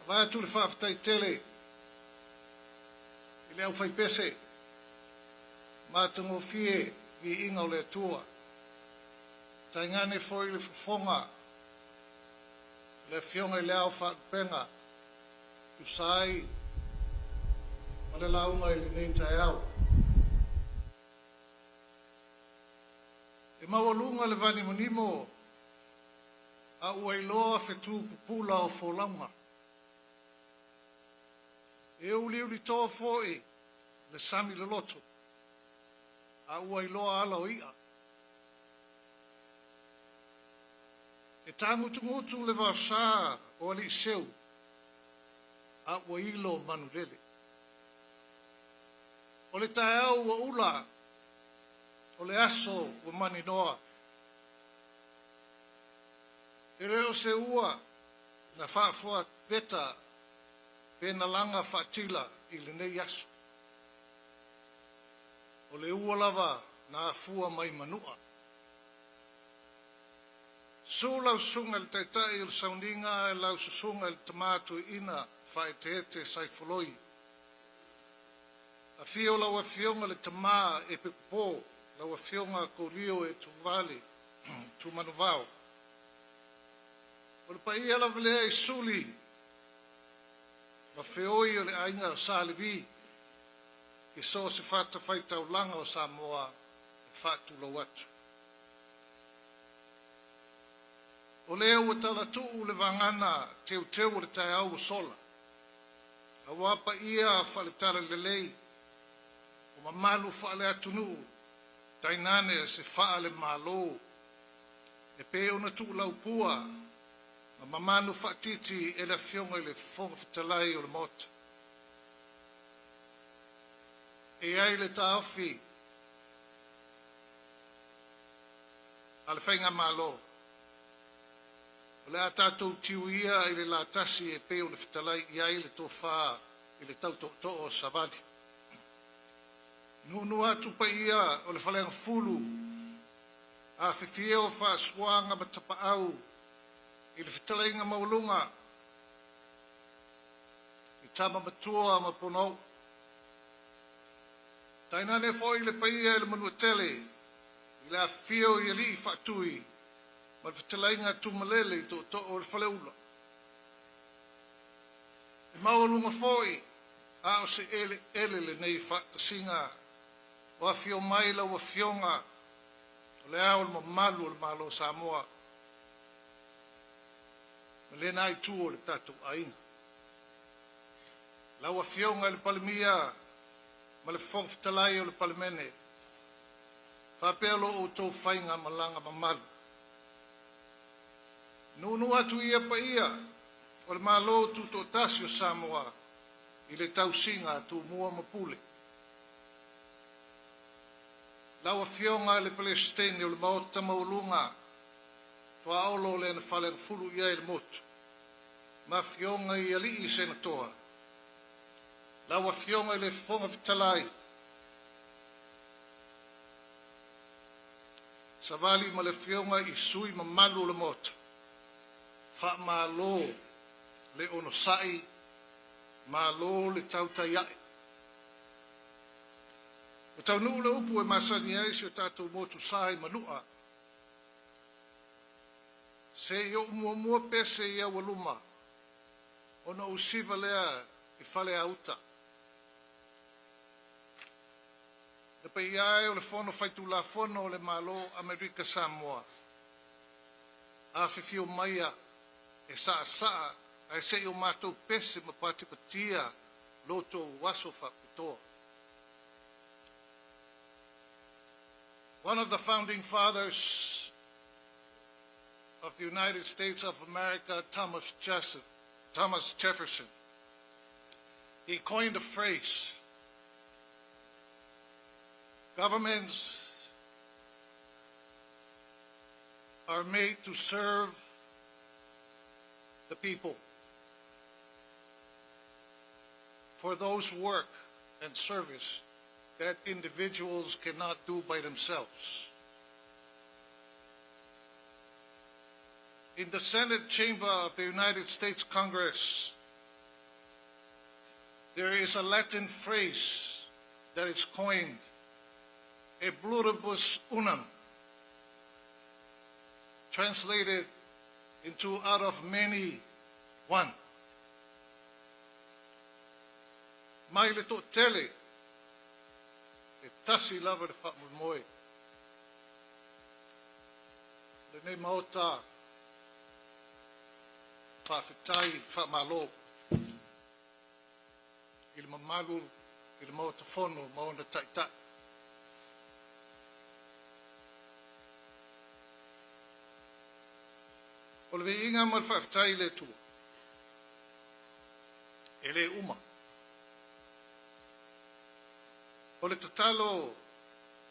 Avatu le faafetai tele. I le aufaipese, matagofie viiga o le Atua. Tainane foi le fofoga le Afioga i le Ao Faalupega, tusa ai ma le lauga i lenei taeao. E maualuga le vanimonimo a ua iloa fetu pupula o folauga. E uliulitoa foi le sami loloto a ua iloa ala o i'a. E tagutugutu le vaosa o aliiseu a ua ilo manulele. O le taeao ua ula, o le aso ua maninoa. E le o se ua na faafuaveta pe na laga faatila i lenei aso. O le ua lava na afua mai Manua. Susu lau susuga i le Taitai o le Sauniga, lau susuga i le Tama Toeaina Faaeteete Saifoloi. Afio lau Afioga i le Tama Epikopo, lau Afioga Kolio Etuale Tumanuvao. O le paia lava lea i Suli ma feoi o le aiga o Sa Levi, i so o se fatafaitaulaga o Samoa e faatulou atu. O lea ua talatuu le vagana teuteu o le taeao ua sola, auā paia faale-Talalelei o mamalu faale-atunuu, tainane se faale-Malo, e pei ona tuulaupua ma mamanu faatiti e le Afioga i le Fofoga Fetalai o le Maota. E i ai le taofi a le Faigamalo, o le a tatou tiu ia i le latasi e pei ona fetalai i ai le tofa i le tautootoo o Savali. Nuunuu atu paia o le Faleagafulu, afifio faasuaga ma tapaau i le fetalaiga maualuga i Tama Matua ma Ponaoo. Tainane foi le paia i le Manuatele i le afifio i alii faatui ma le fetalaiga Tumalele i tootoo o le Faleula. E maualuga foi a o se eleele lenei faatasiga o afio mai lau Afioga o le Ao o le Mamalu o le Malo o Samoa ma lena itu o le tatou aiga. Lau Afioga i le Palemia ma le Fofoga Fetalai o le Palemene, faapea lo outou faigamalaga mamalu. Nuunuu atu ia paia o le Malo Tutoatasi o Samoa i le tausiga a Tumua ma Pule. Lau Afioga i le Peresetene o le Maota Maualuga, Tuaolo o le Faleagafulu i ai le motu, ma afioga i alii senatoa. Lau Afioga i le Fofoga Fetalai, Savali ma le afioga i sui mamalu o le Maota, faamalo le onosai, malo le tautai ae. O taunuu le upu e masani ai si o tatou motu sa i Manua, se i ou muamua pese i aualuma, ona ou siva lea i faleauta. Le paia e o le Fono Faitulafono o le Malo Amerika Samoa, afifio maia e saasaa ae se i o matou pese ma patipatia lo outou aso faapitoa. One of the founding fathers of the United States of America, Thomas Jefferson, he coined a phrase, "Governments are made to serve the people. For those work and service that individuals cannot do by themselves." In the Senate chamber of the United States Congress, There is a Latin phrase that is coined, e pluribus unum, translated into out of many, one. Mai le toatele, e tasi lava le faamoemoe. Lenei Maota, faafetai faamalo i le mamalu i le Maota Fono ma ona taitai. O le viiga ma le faafetai i le Atua, e le uma. O le tatalo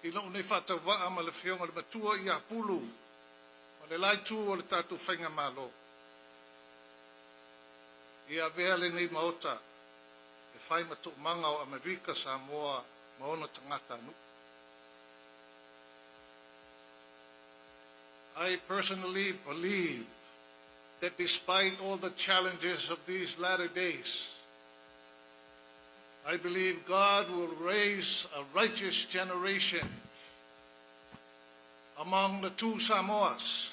i lou nei faatauvaa ma le Afioga i le Matua ia Pulu ma le la itu o le tatou faigamalo, ia avea lenei Maota e fai ma toomaga o Amerika Samoa ma ona tagatanuu. I personally believe that despite all the challenges of these latter days, I believe God will raise a righteous generation among the two Samoas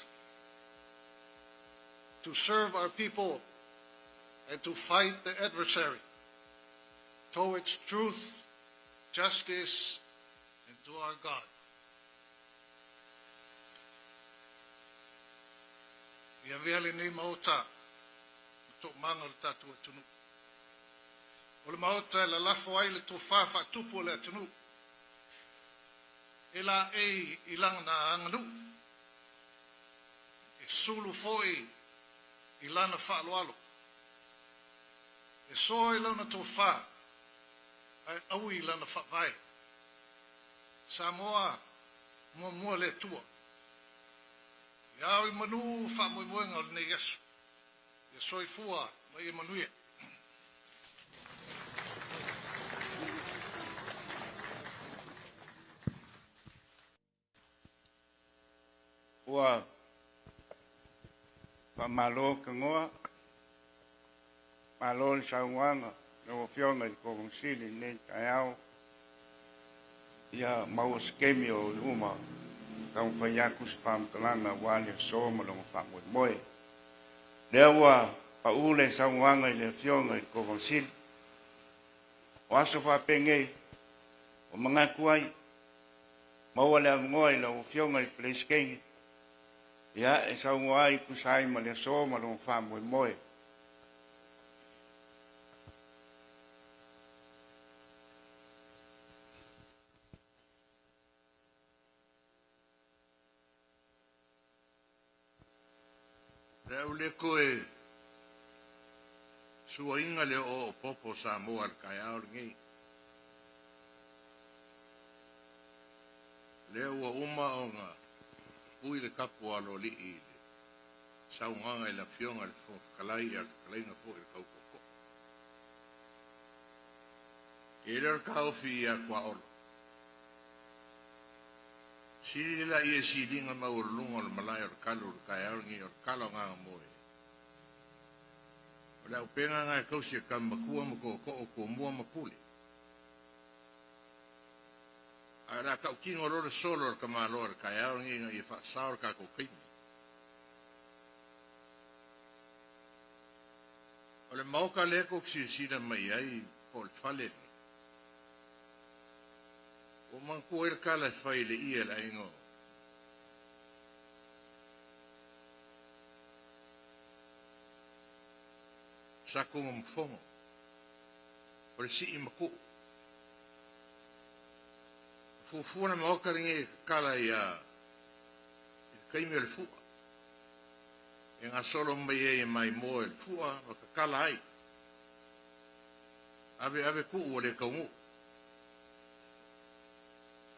to serve our people and to fight the adversary towards truth, justice, and to our God. Ia avea lenei Maota ma toomaga o le tatou atunuu. O le Maota e lalafo ai le tofa faatupu o le atunuu, e laei i lana aganuu, e sulu foi i lana faaaloalo, e soa i lana tofa, ae aui i lana faavae. Samoa, muamua le Atua. Ia ao i manu faamoemoega o lenei aso. Ia soifua ma ia manuia. Ua faamalo tagoa, malo le saunoaga lau Afioga i le Kovana Sili i lenei taeao. Ia maua se taimi o i luma taumafai atu se faamatalaga aua le aso ma lona faamoemoe. Lea ua pau le saunoaga i le Afioga i le Kovana Sili. O aso faapenei, ua manatu ai, maua le avanoa i lau Afioga i le Peresetene, ia, e saunoa ai tusa ai ma le aso ma lona faamoemoe. Le au le toe suaina le oo popo o Samoa i le taeao lenei. Lea ua uma ona pui le tapu a aloalii i le saunoaga i le Afioga i le Fofoga Fetalai a o le fetalaiga foi i le tau tootoo. E le o le taofi ia Tuaolo. Sili le laia i siliga maualuluga o le malae o le talo i le taeao lenei o le tala o Gagamoe. O le auupega na e tausi e tama matua ma tootoo, tumua ma pule. Ae o le a tautino loa le solo a le tamaloa i le taeao lenei ina ia faasao le tatou taimi. O le maota lea tou te silasila mai ai po o le fale lenei, ua manatua ai le tala e fai i le ie a le aiga o Satunumafono, o le sii matuu. Na fuafua le maota lenei e tatala ia i le taimi o le fua, e gasolo mai ai e maimoa i le fua ma tatala ai. Ave ave tuu ua le taunuu.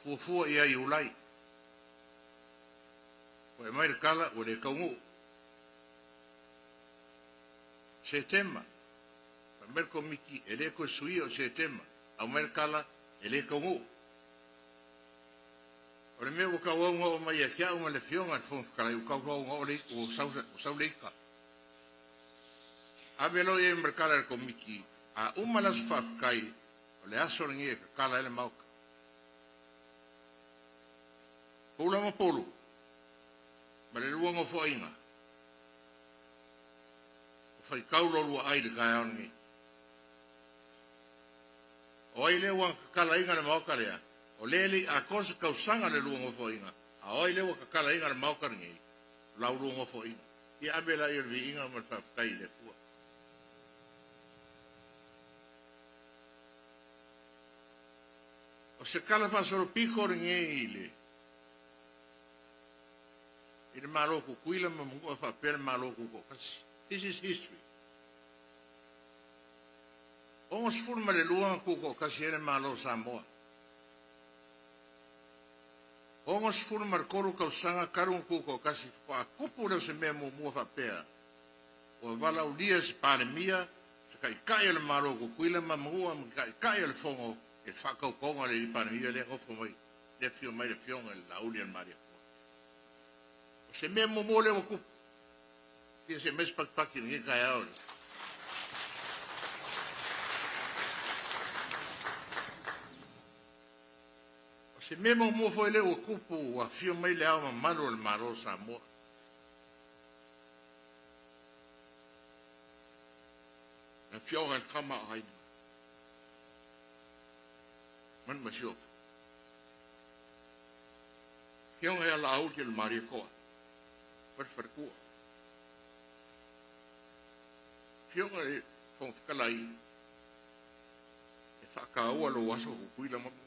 Fuafua i ai Iulai. Ua aumai le tala ua le taunuu. Setema, fai mai le Komiti e le toe suia o Setema, aumai le tala e le taunuu. O le mea ua tauau ona oo mai ia te au ma le Afioga i le Fofoga Fetalai, ua tauau ona oo le ua sau, ua sau le ita. Ave loa i ai ma le tala a le Komiti, A uma le aso faafetai, o le aso lenei e tatala ai le maota. Pula ma pulu, ma le lua nofoaiga, ua faitau lo lua ai i le taeao lenei. O ai lea ua na tatalaina le maota lea? O lea e le i atoa se tausaga le lua nofoaiga, a o ai lea ua tatalaina le maota lenei? O lau lua nofoaiga. Ia ave laia o le viiga ma le faafetai i le Atua. O se tala faasolopito lenei i le i le Malo o Tutuila ma Manua faapea le Malo Tutoatasi. This is history. 62 na tutoatasi ai le Malo o Samoa. 63 tausaga talu ona tutoatasi faatoa tupu lea o se mea muamua faapea ua valaaulia e se Palemia, se Taitai o le Malo o Tutuila ma Manua ma le Taitai o le Fono i le faatautoga o le Alii Palemia lea nofo mai, lea afio mai le Afioga i le Laauli a le Malietoa. O se mea muamua lea ua tupu, fia see mai se patipati i lenei taeao i le O se mea muamua foi lea ua tupu ua afio mai le Ao Mamalu o le Malo o Samoa. Le Afioga i le Tama a Aiga ma le Masiofo. Afioga ia Laauli o le Malietoa ma le Faletua. Afioga i le Fofoga Fetalai, e faataua lou aso Tutuila ma Mua.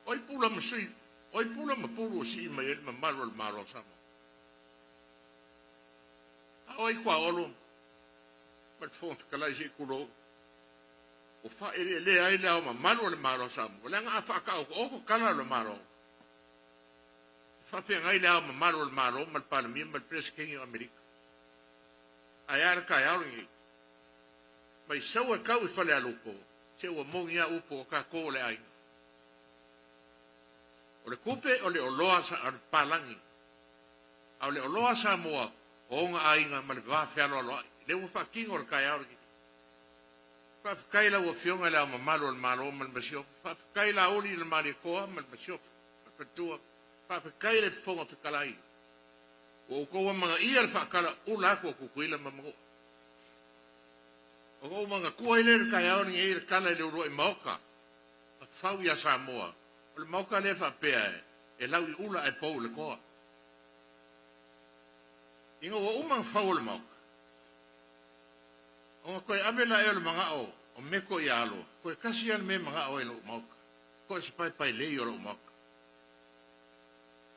O ai pula ma sui, o ai pula ma pulu o sii mai ai le mamalu o le Malo o Samoa? A o ai tuaolo ma le Fofoga Fetalai se i tulou, ua faaeleelea ai le Ao Mamalu o le Malo o Samoa, leaga a faataotooto tala o le Malo, e faafeagai le Ao Mamalu o le Malo ma le Palemia ma le Peresetene o Amerika. Ae a le taeao lenei? Mai sau e tau i Falealupo, se ua moni a upu o tatou o le aiga. O le tupe o le oloa a le papalagi, a o le oloa a Samoa o ona aiga ma le va fealoaloai. Lea ua faatino le taeao lenei. Faafetai i lau Afioga i Le Ao Mamalu o le Malo ma le Masiofo. Faafetai Laauli i le Malietoa ma le Masiofo ma le Faletua. Faafetai i le Fofoga Fetalai. Ua outou amanaia le faatala ula atu o Tutuila ma Manua. Ona ou manatua ai lea i le taeao lenei i le tala i le uluai maota na fau ia Samoa. O le maota lea faapea e lau i ula ae pou i le toa. Ina ua uma ona fau o le maota, ona toe ave laia o le manao o Meko ia Alo, toe tasi lava le mea e manao ai i lou maota, toe o se paepae lei o lou maota.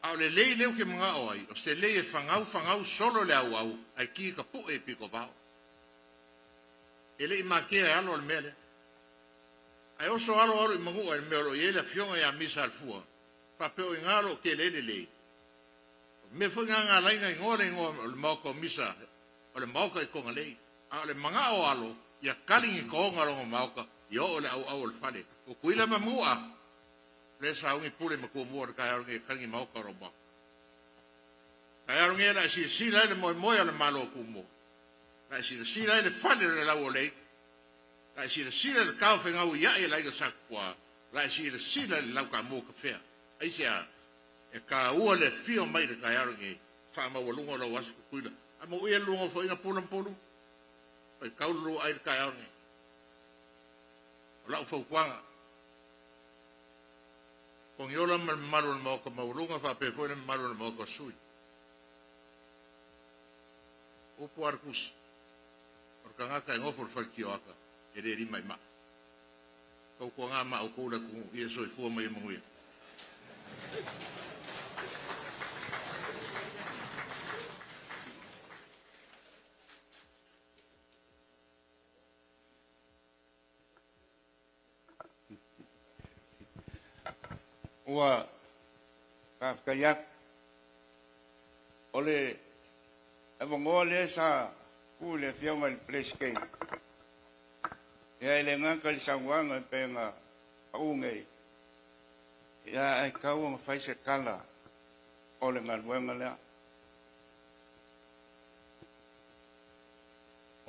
A o le lei lea ou te manao ai, o se lei e fagau fagau solo le auau ae ki ka pu'e i pito vao. E le i matea e Alo le mea lea. Ae oso Alo alo i Manua i le mea o lo o i ai le afioga ia Misa Alefua, faapea o i ina o lo o tele ai le lei. O le mea foi lena na ala ai ona igoa le igoa o le maota o Misa o le maota i Togalei. A o le manao o Alo, ia kali ni toga o lona maota ia oo i le auau o le fale. O Tutuila ma Manua, lea sauni pule ma Tumua o le taeao lenei e kali ni maota o lou maota. Taeao lenei o le a e silasila ai le moemoe o le Malo o Tumua. O le a e silasila ai le fale o le lau o le aiga. O le a e silasila i le taofegau i ae e le aiga Sa Tupua. O le a e silasila i le lau taamu kafea. Aisea? E taua le afio mai i le taeao lenei, faamaualuga o lau aso Tutuila. A maua ia le lua nofoaiga pula ma pulu, faitau le lua ai i le taeao lenei. O lau fautuaga, Togiola ma le mamalu o le Maota maualuga faapea foi le mamalu o le Maota o sui. Upu a le tusi, o le tagata e nofo i le fale tioata, e le lima i maa. Tautuaga ma outou le atunuu, ia soifua ma ia manuia. Ua faafetai atu. O le avanoa lea sa tuu i le Afioga i le Peresetene, ia e le gata i le saunoaga e pei ona pau nei, ia ae tatau ona fai se tala o le galuega lea.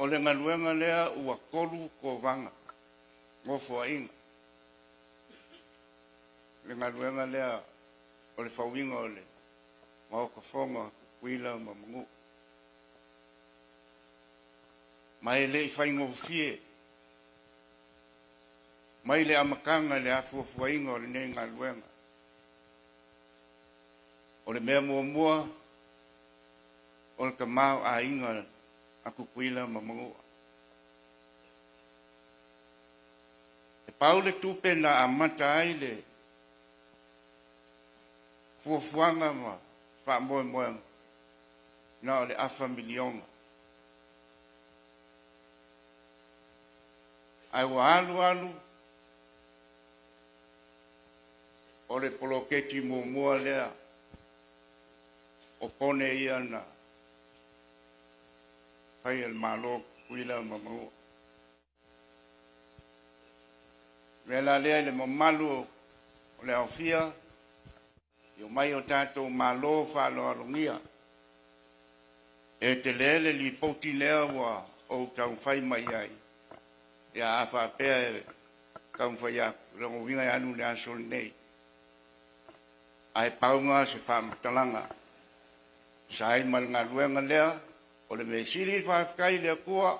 O le galuega lea ua tolu kovaga nofoaiga. Le galuega lea o le fauiga o le Maota Fono a Tutuila ma Manua. Ma e le i faigofie mai le amataga i le afuafuaina o lenei galuega. O le mea muamua o le tamaoaiga a Tutuila ma Manua. E pau le tupe na amata ai le fuafuaga ma faamoemoega na o le afa miliona. Ae ua alu alu o le poloketi muamua lea o pone ia na fai e le Malo Tutuila ma Manua. Mea la lea i le mamalu o le aofia, i omai o tatou Malo faaaloalogia, e tele le lipoti lea ua ou taumafai mai ai, ia a faapea e taumafai atu, lona uiga e alu le aso lenei. Ae pau na se faamatalaga sa ai ma le galuega lea, o le mea sili faafetai i le Atua,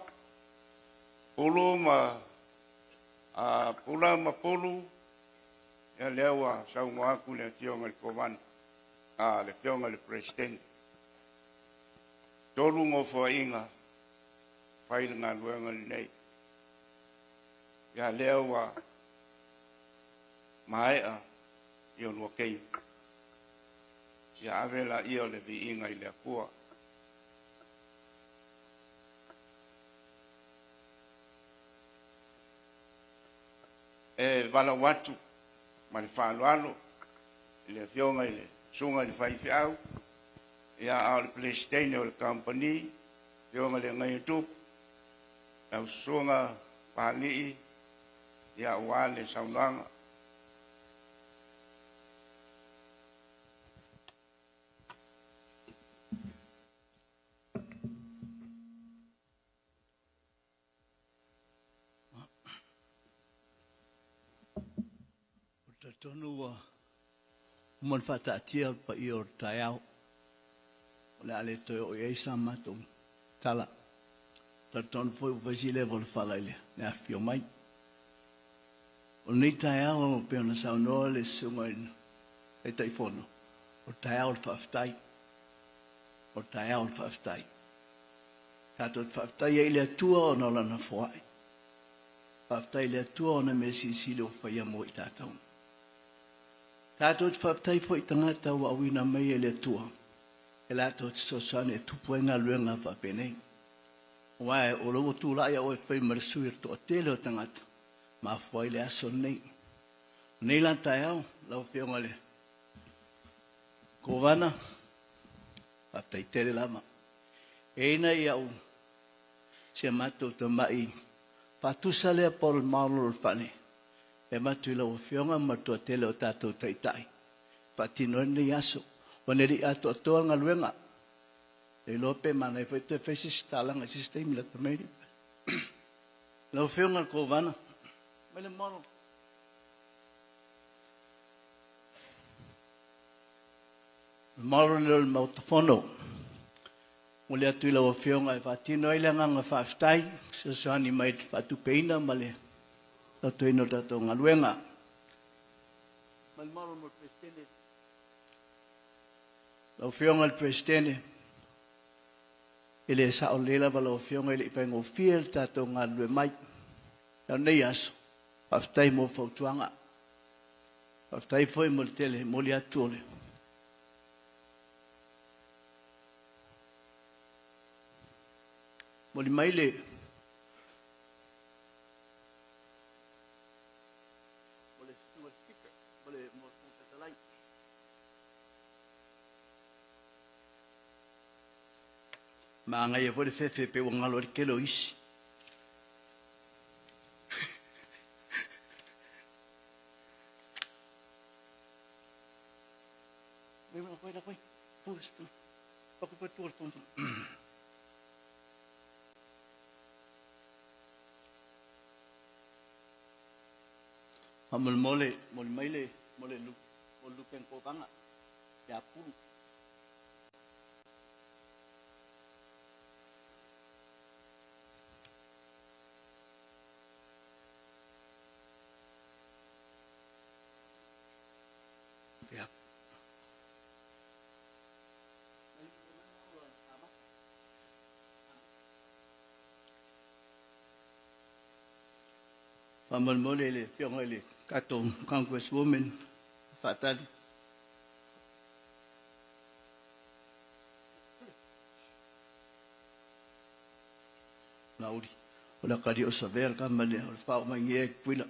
pulu ma a pula ma pulu, ia lea ua saunoa atu le Afioga i le Kovana, a le Afioga i le Peresetene. Tolu nofoaiga fai le galuega lenei. Ia lea ua maea i o lua taimi. Ia ave laia o le viiga i le Atua. E valaau atu ma le faaaloalo i le Afioga i le Susuga i le Faifeau, ia a o le Peresetene o le Kamupani, Afioga i le Agaia Tupu, lau Susuga Papalii, ia aua le saunoaga. Ou te talitonu ua uma ona faataatia le paia o le taeao, o le a le toe oo i ai sa matou tala. Talitonu foi ua fai si leva o le fala i le afifio mai. O lenei taeao e pei ona saunoa le Susuga i le Taitaifono, o le taeao o le faafetai. O le taeao o le faafetai. Tatou te faafetai ai i le Atua ona o Lana foai. Faafetai i le Atua ona mea silisili ua faia mo i tatou. Tatou te faafetai foi i tagata ua auina mai e le Atua e latou te fesoasoani e tupu ai galuega faapenei. Aua o lea ua tulai au e fai ma le sui o le toatele o tagata, mafua ai le aso lenei. O nei la taeao, lau Afioga i le Kovana, faafetai tele lava. E i ai au si a matou tamai faatusa lea po o le malo o le fale e avatu i lau Afioga ma le toatele o tatou taitai e faatino ai lenei aso. Ua ne i atoatoa le galuega, le iloa pe manaia foi toe fai se isi talaga i se isi taimi lata mai. Lau Afioga i le Kovana, mai le malo. Le malo lea o le Maota Fono. Momoli atu i lau Afioga e faatino ai le agaga faafetai, fesoasoani mai i le faatupeina ma le tautuaina o le tatou galuega. Mai le malo mo le Peresetene. Lau Afioga i le Peresetene, e le sao lelei lava lau Afioga e le i faigofie le tatou galulue mai. A o lenei aso, faafetai mo fautuaga. Faafetai foi mo le tele momoli atu o le momoli mai le mo le susuga i le Speaker, mo le Fofoga Fetalai. Manaia foi le fefe pei ua galo ai le tele o isi. Faamolemole, momoli mai le mo le mo le Luteni Kovana ia Pulu. Ia. Faamolemole i le Afioga i le tatou Congresswoman faatali. Lauli. O le akali o Savea le kama lea, o le fao mai ngea i Tutuila.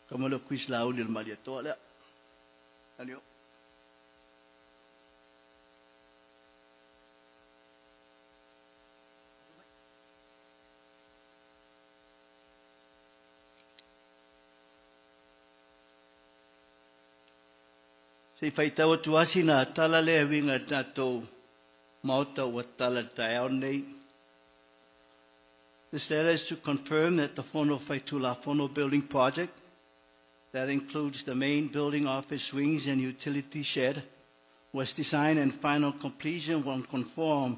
Kama lea o Chris Lauli o le Malietoa lea. Tali o. Se i faitau atu lava sina tala lea e uiga i le tatou Maota ua tatala i le taeao lenei. This letter is to confirm that the Fono Faitulafono building project that includes the main building office wings and utility shed was designed and final completion will conform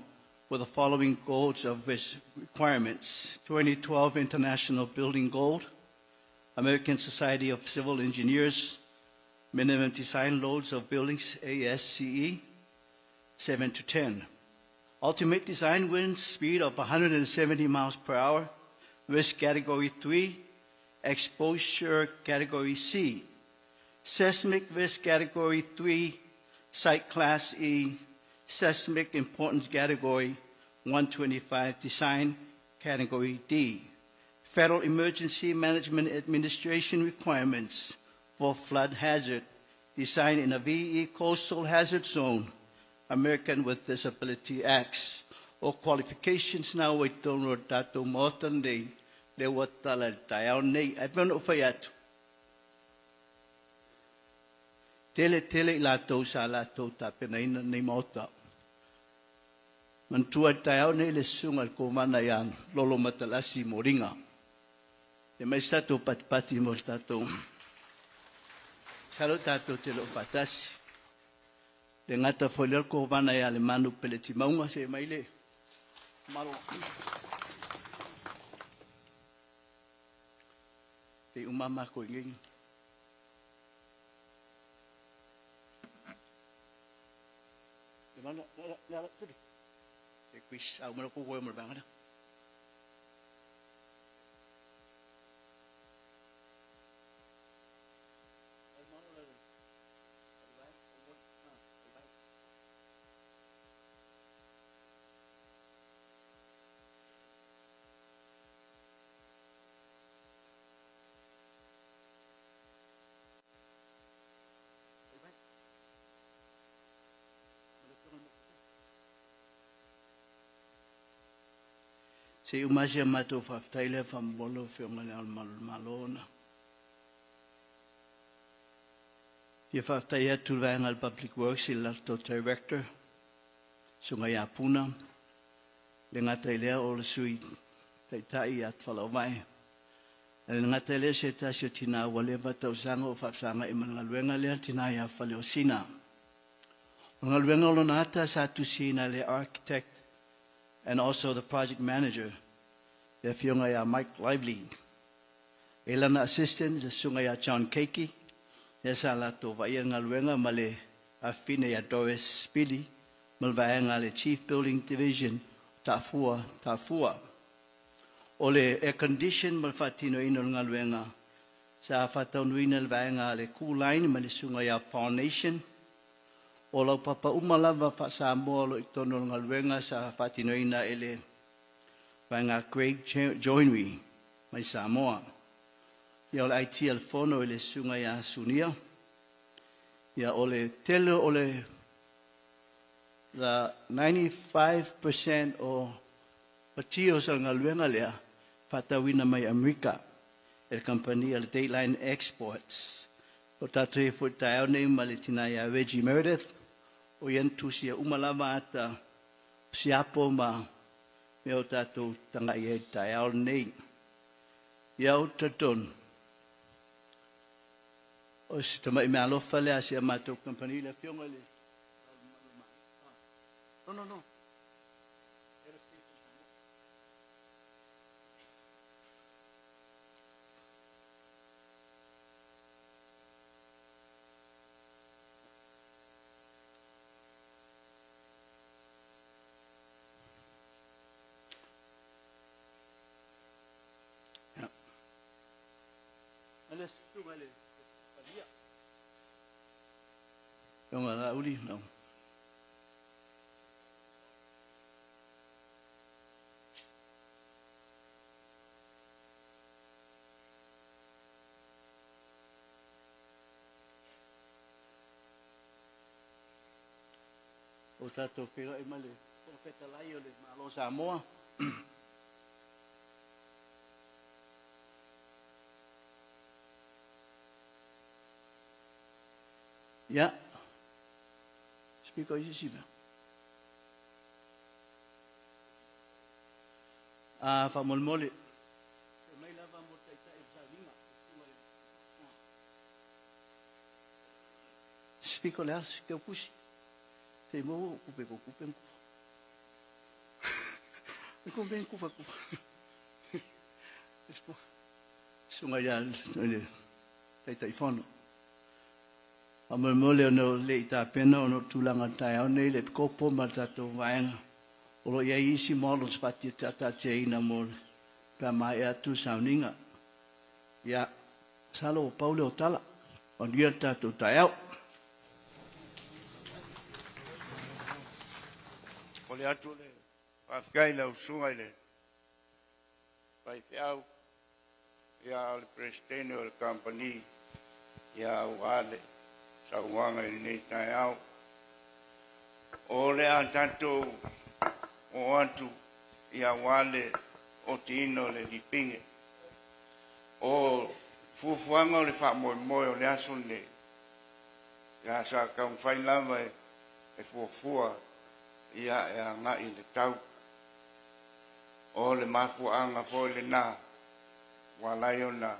with the following codes of risk requirements. 2012 International Building Code, American Society of Civil Engineers, Minimum Design Loads of Buildings, ASCE, 7 to 10. Ultimate design wind speed of 170 miles per hour, risk category 3, exposure category C, seismic risk category 3, site class E, seismic importance category 125, design category D. Federal Emergency Management Administration requirements for flood hazard, design in a VE coastal hazard zone, American with Disability Acts. O qualifications na ua i totonu o le tatou Maota lenei, lea ua tatala i le taeao lenei. Ae pei ona ou fai atu, tele tele i latou sa latou tapenaina lenei Maota. Manatua i le taeao lenei le susuga i le Kovana ia Lolo Matalasi Moliga. E mai se tatou patipati mo le tatou. Masalo tatou te le o faatasi. Le gata foi lea o le Kovana ia Lemanu Peletimauga, se mai le malo. Te uma makou i nei. Le mana, le le le le le quiz au mana ko ko mo bangana. Se i uma si a matou faafetai lea faamolemole lau Afioga i Le Ao Mamalu o le Malo ona fia faafetai atu i le vaega a le Public Works i le latou Director, Susuga ia Puna, le gata i lea o le Sui Taitai ia Tafalauvae. E le gata i lea se tasi o tina ua leva tausaga o faafesagai ma le galuega lea, le tina ia Faleosina. O le galuega o lona ata sa tusiina e le Architect and also the Project Manager, le Afioga ia Mike Lively. E lana assistant, le Susuga ia John Keiki, lea sa latou vaaia le galuega ma le afafine ia Doris Spili ma le vaega a le Chief Building Division o Taafua Taafua. O le air condition ma le faatinoina o le galuega sa faataunuina e le vaega a le Cool Line ma le Susuga ia Paul Nation. O laupapa uma lava faa-Samoa o lo o i totonu o le galuega sa faatinoina e le vaega Craig Joinery mai Samoa. Ia o le IT a le Fono i le Susuga ia Sunia. Ia o le tele o le the 95% o materials o le galuega lea faatauina mai Amerika e le kamupani a le Dateline Exports. O tatou i ai foi i le taeao nei ma le tina ia Reggie Meredith, o ia na tusia uma lava ata o siapo ma mea o tatou tagai ai i le taeao lenei. Ia ou te talitonu. O se tama'i meaalofa lea a si a matou kamupani le Afioga i le No, no, no. Ia. Le susuga i le Palemia. Afioga Laauli, no. O tatou feiloai ma le Fofoga Fetalai o le Malo o Samoa. Ia, speaker i se isi mea. A faamolemole. Mai lava mo taitai o sauniga. Speaker le as, ke pusi. Te mo kupe ko kupe kufa. Ko ben kufa kufa. Espo. Sunga ia le Taitaifono. Faamolemole ona o le i tapena ona o tulaga taeao nei le kopo ma le tatou vaega. O lo o i ai isi models faataatiaina mo le pe a maea atu sauniga. Ia, masalo ua pau lea o tala. Manuia le tatou taeao. Momoli atu le faafetai i lau Susuga i le Faifeau, ia o le Peresetene o le Kamupani, ia aua le saunoaga i lenei taeao. O le a tatou oo atu ia aua le otiina o le lipine. O fuafuaga o le faamoemoe o le aso lenei, ia sa taumafai lava e fuafua ia e agai i le tau. O le mafuaaga foi lena ua ala ai ona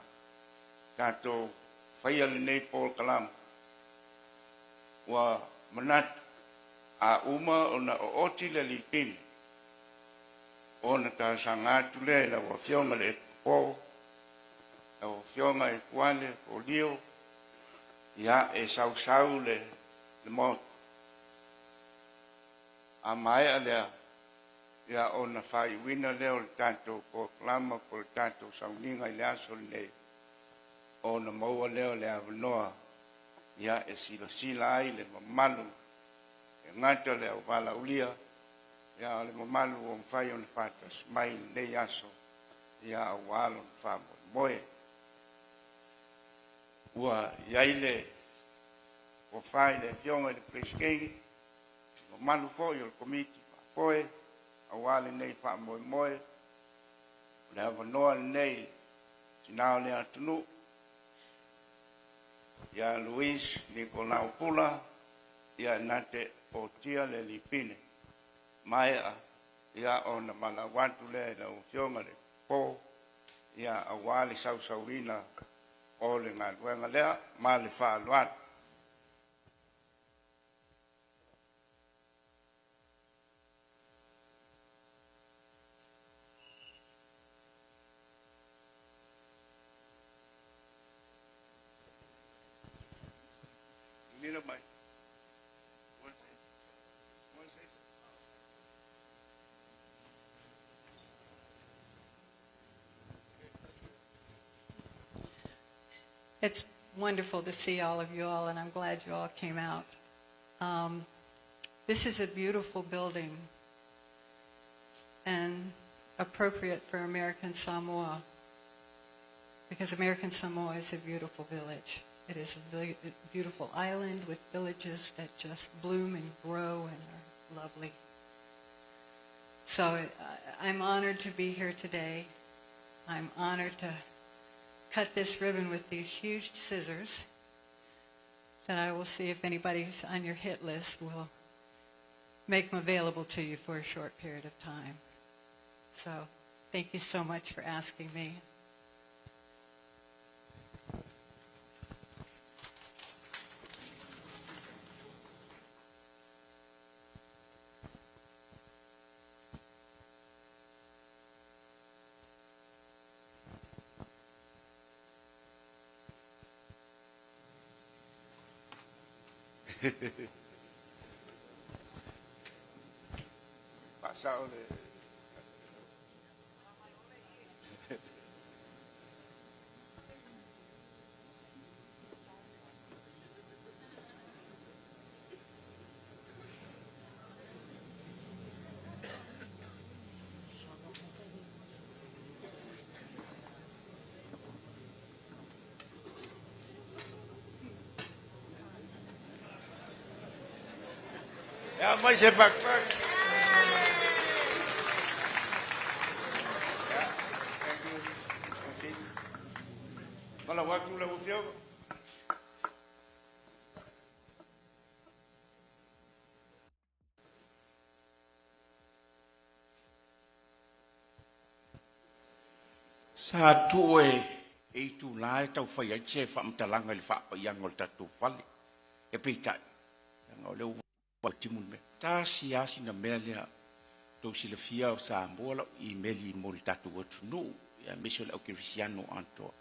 tatou faia lenei polokalame. Ua manatu a uma ona ooti le lipine, ona talosaga atu lea i lau Afioga i le Epikopo, lau Afioga i Tuale po o Lio, ia e sausau le Maota. A maea lea, ia ona faaiuina lea o le tatou polokalama po o le tatou sauniga i le aso lenei, ona maua lea o le avanoa ia e silasila ai le mamalu e gata le auvalaulia, ia o le mamalu ua mafai ona faatasi mai i lenei aso ia aua lona faamoemoe. Ua i ai le tofa i le Afioga i le Peresetene, mamalu foi o le Komiti Faafoe aua lenei faamoemoe. O le avanoa lenei tina o le atunuu ia Louise Nikolao Pula ia na te otia le lipine. Maea ia ona valaau atu lea i lau Afioga i le Po ia aua le sausauina o le galuega lea ma le faaaloalo. Lilo mai. Wanna say It's wonderful to see all of you all, and I'm glad you all came out. This is a beautiful building and appropriate for American Samoa, because American Samoa is a beautiful village. It is a beautiful island with villages that just bloom and grow and are lovely. So I'm honored to be here today. I'm honored to cut this ribbon with these huge scissors that I will see if anybody's on your hit list will make them available to you for a short period of time. So thank you so much for asking me. Faasao le Ia mai se backpack. Thank you. Merci. Malau atu lau Afioga. Sa tuu e itulā e taufai ai se faamatalaga i le faapaiaga o le tatou fale. Ia peitai, leaga o lea ua timu le mea. Tasi lava sina mea lea, tou silafia o Samoa lau imeli mo le tatou atunuu, aemaise o le aukerisiano atoa.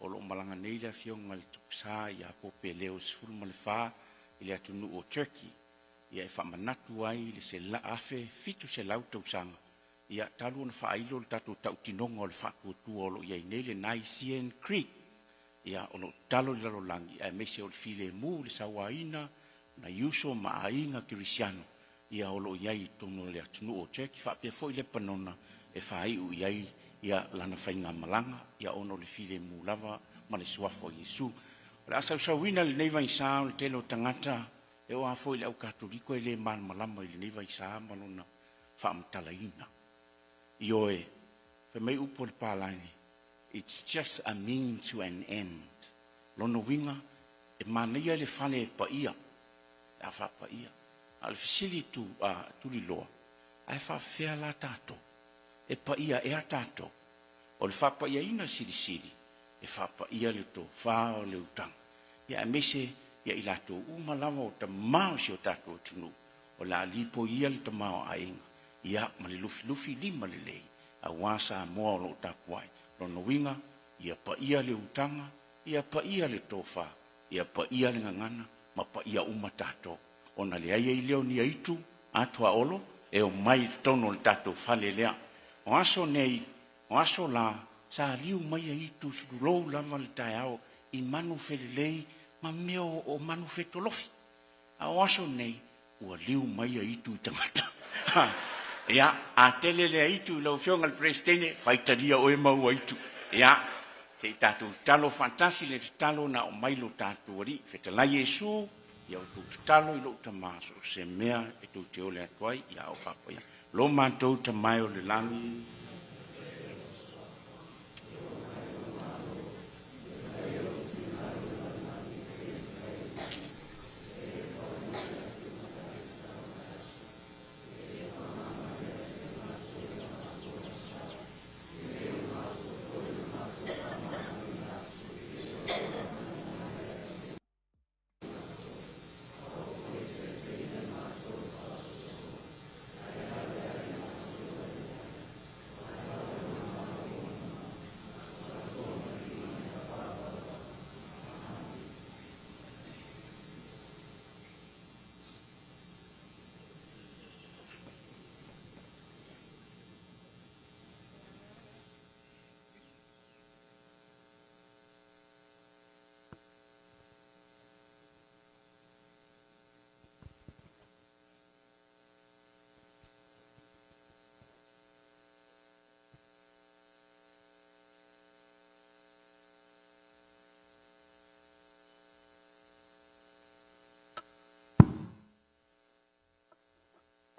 O lo o malaga nei le Afioga i le Tupusa ia Pope Leo 14 i le atunuu o Turkey, ia e faamanatu ai le 1700 tausaga ia talu ona faailo le tatou tautinoga o le faatuatua o lo o i ai nei le Nicene Creed, ia o lo o tatalo i le lalolagi aemaise o le filemu, le sauaina, nai uso ma aiga kerisiano ia o lo o i ai i totonu o le atunuu o Turkey faapea foi Lepanona e faaiu i ai ia lana faigamalaga ia ona o le filemu lava ma le suafa o Iesu. O le a sausauina lenei vaisa o le tele o tagata e oo lava foi i le au Katoliko e le malamalama i lenei vaisa ma lona faamatalaina. Ioe, fai mai upu a le palagi, it's just a mean to an end. Lona uiga, e manaia le fale e paia, pe a faapaia. A o le fesili tu, a, tuliloa, ae faafefea la tatou? E paia ea tatou? O le faapaiaina silisili, e faapaia le tofa o le utaga, ia aemaise ia i latou uma lava o tama o si o tatou atunuu, O le a lipoi ia le tamaoaiga, ia, ma le lufilufi lima lelei, aua Samoa o lo o tapuai. Lona uiga, ia paia le utaga, ia paia le tofa, ia paia le gagana, ma paia uma tatou. Ona leai ai lea o ni aitu a Tuaolo e omai i totonu o le tatou fale lea. O aso nei, o aso la, sa liu mai aitu tulou lava le taeao i manu felelei ma mea o manu fetolofi. A o aso nei, ua liu mai aitu i tagata. Ia, a tele le aitu i lau Afioga i le Peresetene, faitalia oe ma ou aitu. Ia, se i tatou tatalo faatasi le tatalo na aumai lo tatou Alii. Fetalai Iesu, ia outou tatalo i lou Tama so o se mea e tou te ole atu ai, ia o faapaia. Lo matou Tama e o le lagi,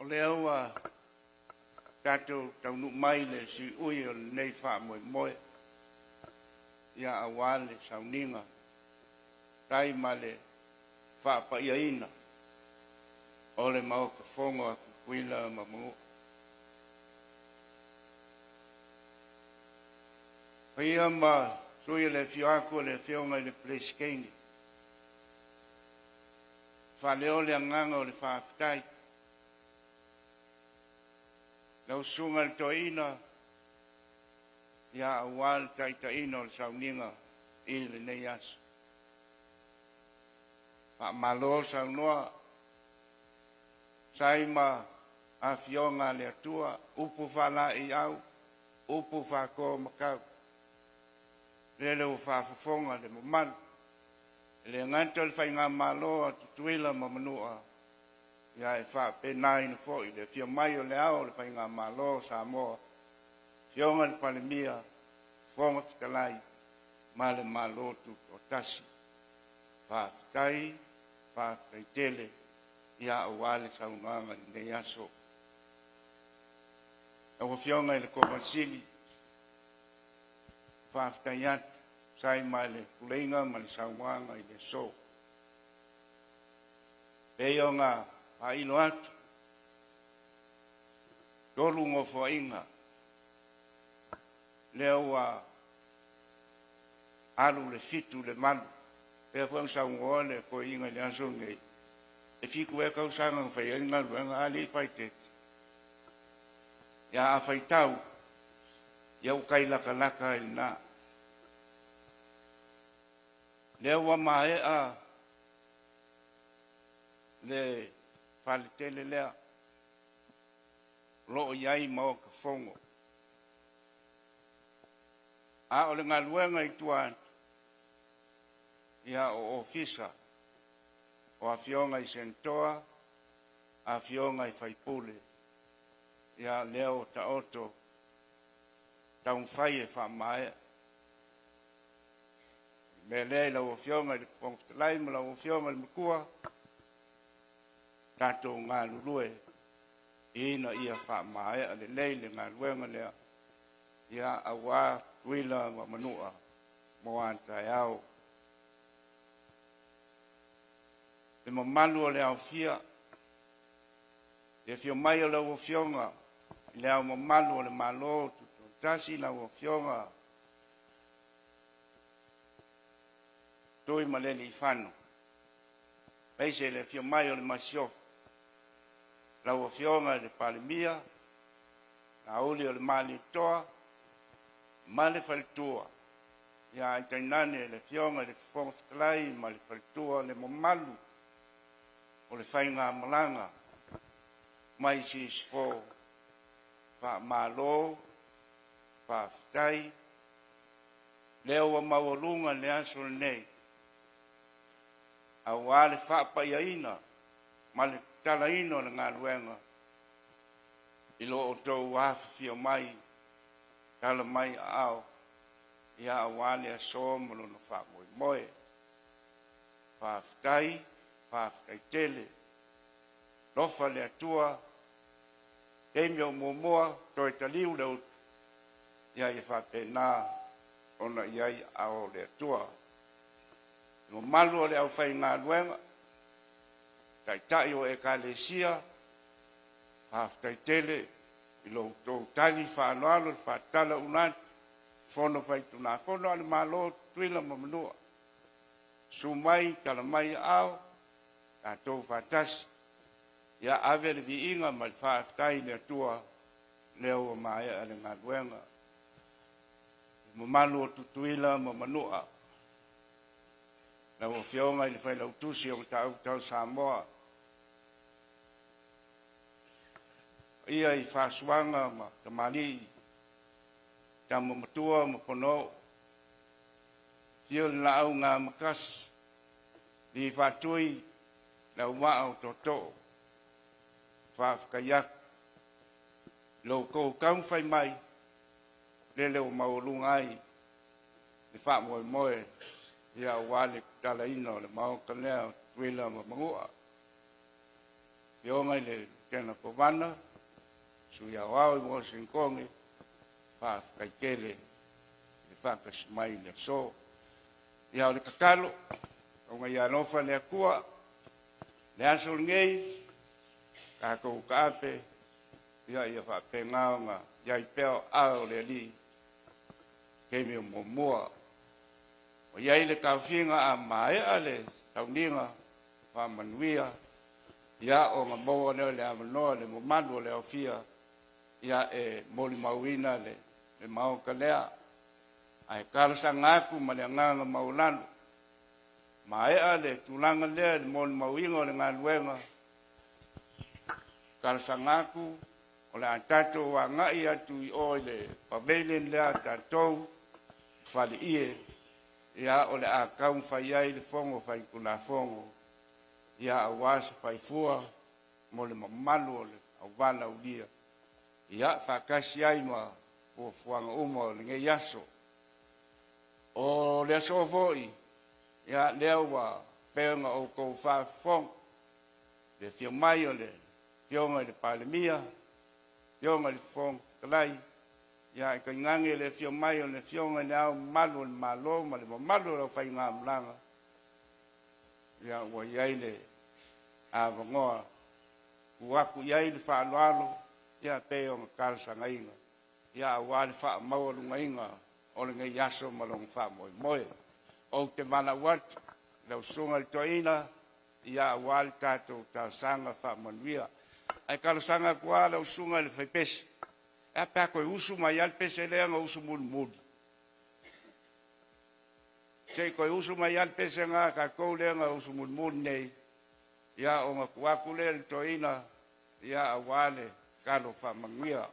O lea ua tatou taunuu mai i le siui o lenei faamoemoe, ia aua le sauniga tai ma le faapaiaina o le Maota Fono a Tutuila ma Manua. Paia ma sui o le afio atu o le Afioga i le Peresetene, faaleo le agaga o le faafetai. Lau Susuga i le Toeaina, ia aua le taitaiina o le sauniga i lenei aso. Faamalo saunoa sai ma afioga a le Atua, upu faalaeiau, upu faatoamakau. Lele ua faafofoga le mamalu. E le gata o le faigamalo a Tutuila ma Manua, ia e faapenaina foi le afio mai o le ao o le faigamalo o Samoa, Afioga i le Palemia, Fofoga Fetalai ma le Malo Tutoatasi. Faafetai, faafetai tele ia aua le saunoaga i lenei aso. Lau Afioga i le Kovana Sili, faafetai atu sai ma le tuleiga ma le saunoaga i le aso. Pei ona faailo atu, 3 nofoaiga lea ua alu le 7 le 8, pea foi ona saunoa le toeaina i le aso lenei, e 7 ea tausaga na fai ai le galuega, a le i faaeteete. Ia a faitau, ia ua tai latalata i lena. Lea ua maea le faletele lea o lo o i ai Maota Fono. A o le galuega i tua atu, ia o ofisa o afioga i senatoa, afioga i faipule, ia lea o taoto taumafai e faamaea. Mea lea i lau Afioga i le Fofoga Fetalai ma lau Afioga i le Matua, tatou galulue ina ia faamaea lelei le galuega lea, ia aua Tutuila ma Manua mo a taeao. Le mamalu o le aofia, le afio mai o lau Afioga i le Ao Mamalu o le Malo Tutoatasi, lau Afioga Tuimalealiifano, aemaise le afio mai o le Masiofo, lau Afioga i le Palemia, Laauli o le Malietoa ma le Faletua, ia ae tainane le Afioga i le Fofoga Fetalai ma le Faletua, le mamalu o le faigamalaga mai Sisifo, faamalo, faafetai, lea ua maualuga le aso lenei, aua le faapaiaina ma le tatalaina o le galuega i lo outou afifio mai, tala mai aao, ia aua le aso ma lona faamoemoe. Faafetai, faafetai tele. Lofa le Atua, taimi o muamua, toe taliu le utu, ia ia faapena ona i ai aao o le Atua. Le mamalu o le aufaigaluega, taitai o Ekalesia, faafetai tele i lo outou tali faaaloalo le faatala uma atu, Fono Faitulafono a le Malo, Tutuila ma Manua. Susu mai, tala mai aao, tatou faatasi. Ia ave le viiga ma le faafetai i le Atua, lea ua maea le galuega. Le mamalu o Tutuila ma Manua, lau Afioga i le Failautusi o Mataupu Tau Samoa, ia i Fasuaga ma Tamalii, Tama Matua ma Ponoo, fio le laau gamatasi, li faatui le auvaa o tootoo, faafetai atu i lo outou taumafai mai, lele ua maualuga ai le faamoemoe ia aua le tatalaina o le maota lea o Tutuila ma Manua. Afioga i le Lutena Kovana, Sui Aoao i Washington, faafetai tele i le faatasi mai i le aso. Ia o le tatalo, ona ia alofa le Atua, le aso lenei, tatou taape, ia ia faapena ona i ai pea o ao o le Alii, taimi o muamua. O i ai le taofiga a maea le sauniga faamanuia, ia ona maua lea o le avanoa le mamalu o le aofia, ia e molimauina le maota lea. Ae talosaga atu ma le agaga maualalo, Maea le tulaga lea i le molimauina o le galuega, talosaga atu o le a tatou agai atu i o i le pavilion lea a tatou faleie, ia o le a taumafai ai le Fono Faitulafono, ia aua se faifua mo le mamalu o le auvalaulia, ia faatasi ai ma fuafuaga uma o lenei aso. O le aso foi, ia lea ua pei ona outou faafofoga, le afio mai o le Afioga i le Palemia, Afioga i le Fofoga Fetalai, ia e tainane le afio mai o le Afioga i le Ao Mamalu o le Malo ma le mamalu o le aufaigamalaga, ia ua i ai le avanoa tuu atu i ai le faaaloalo, ia pei ona talosagaina, ia aua le faamaualugaina o lenei aso ma lona faamoemoe. Ou te valaau atu lau Susuga i le Toeaina, ia aua le tatou talosaga faamanuia. Ae talosaga atu lava lau Susuga i le Faipese, e a pe a toe usu mai lava le pese lea na usu mulimuli? Se i toe usu mai lava le pese lena a tatou lea na usu mulimuli nei, ia ona tuu atu lea i le toeaina, ia aua le talo faamanuia.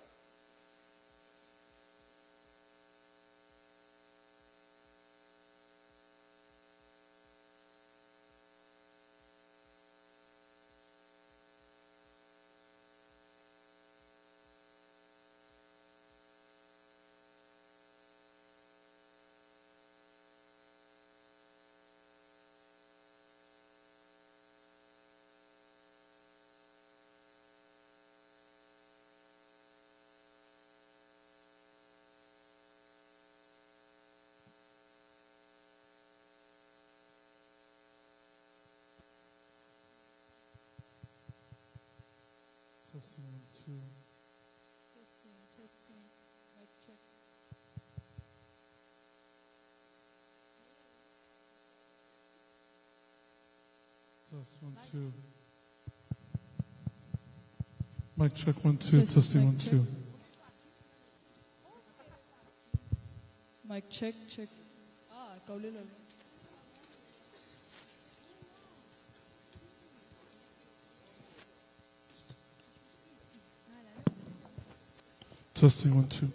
Testing one, two. Testing, testing. Mic check. Test one, two. Mic check one, two. Test, Testing mic one, check. two. Mic check, check. Ah, kaulelo. Testing one, two.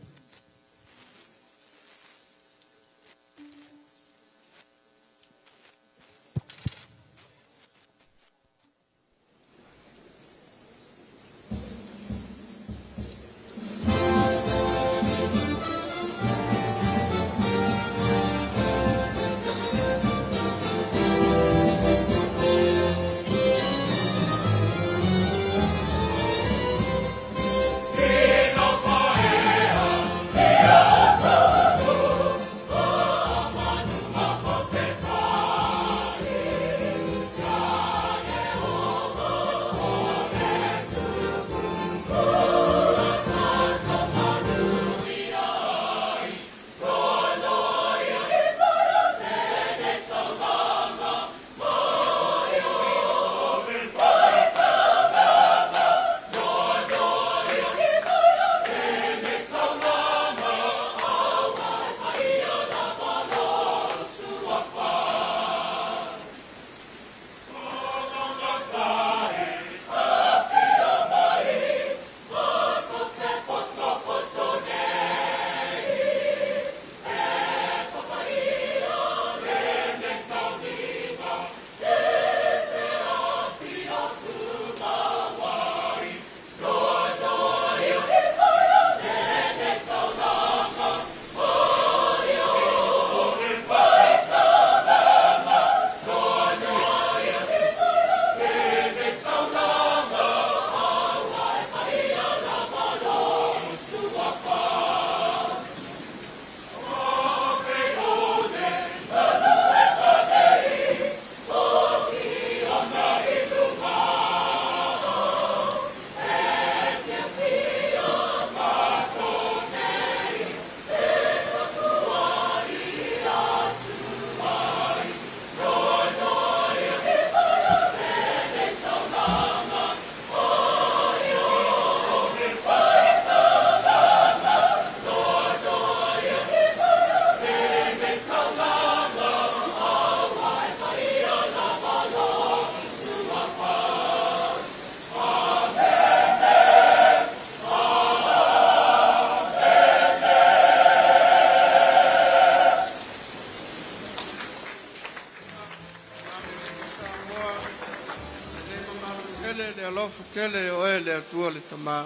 tele le alofa tele o e le Atua le Tamā.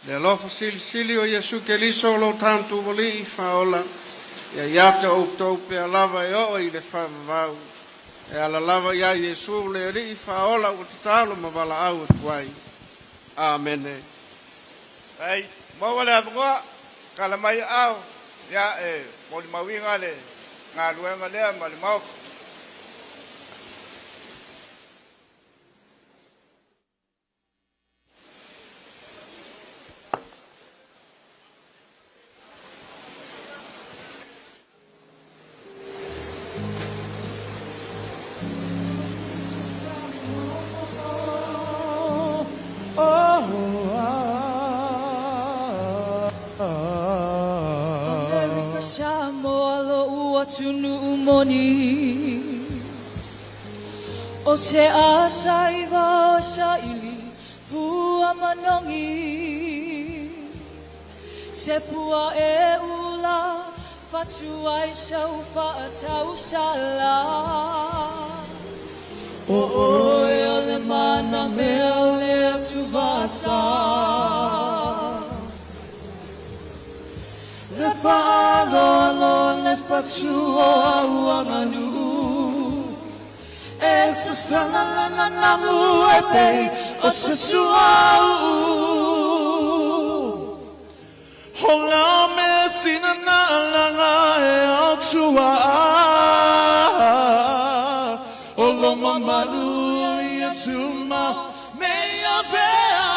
Le alofa silisili o Iesu Keriso lo tatou Alii faaola. Ia ia te outou pea lava e oo i le faavavau. E ala lava ia Iesu le Alii faaola ua tatalo ma valaau atu ai. Amene. Ai, maua le avanoa, tala mai ao, ia e molimauina le galuega lea ma le maota. Amerika Samoa lo'u atunuu moni. O se asa i vao saili fua manogi. Se pua e ula fatu ai sau fa'atausala. O oe o le mana mea o le atuvasa. Le fa'aloalo le fatu o au aganuu. E sasala lana namu e pei o se suauu. O la me sina na langa e atua. O lo mamalu ia tuma me ia vea.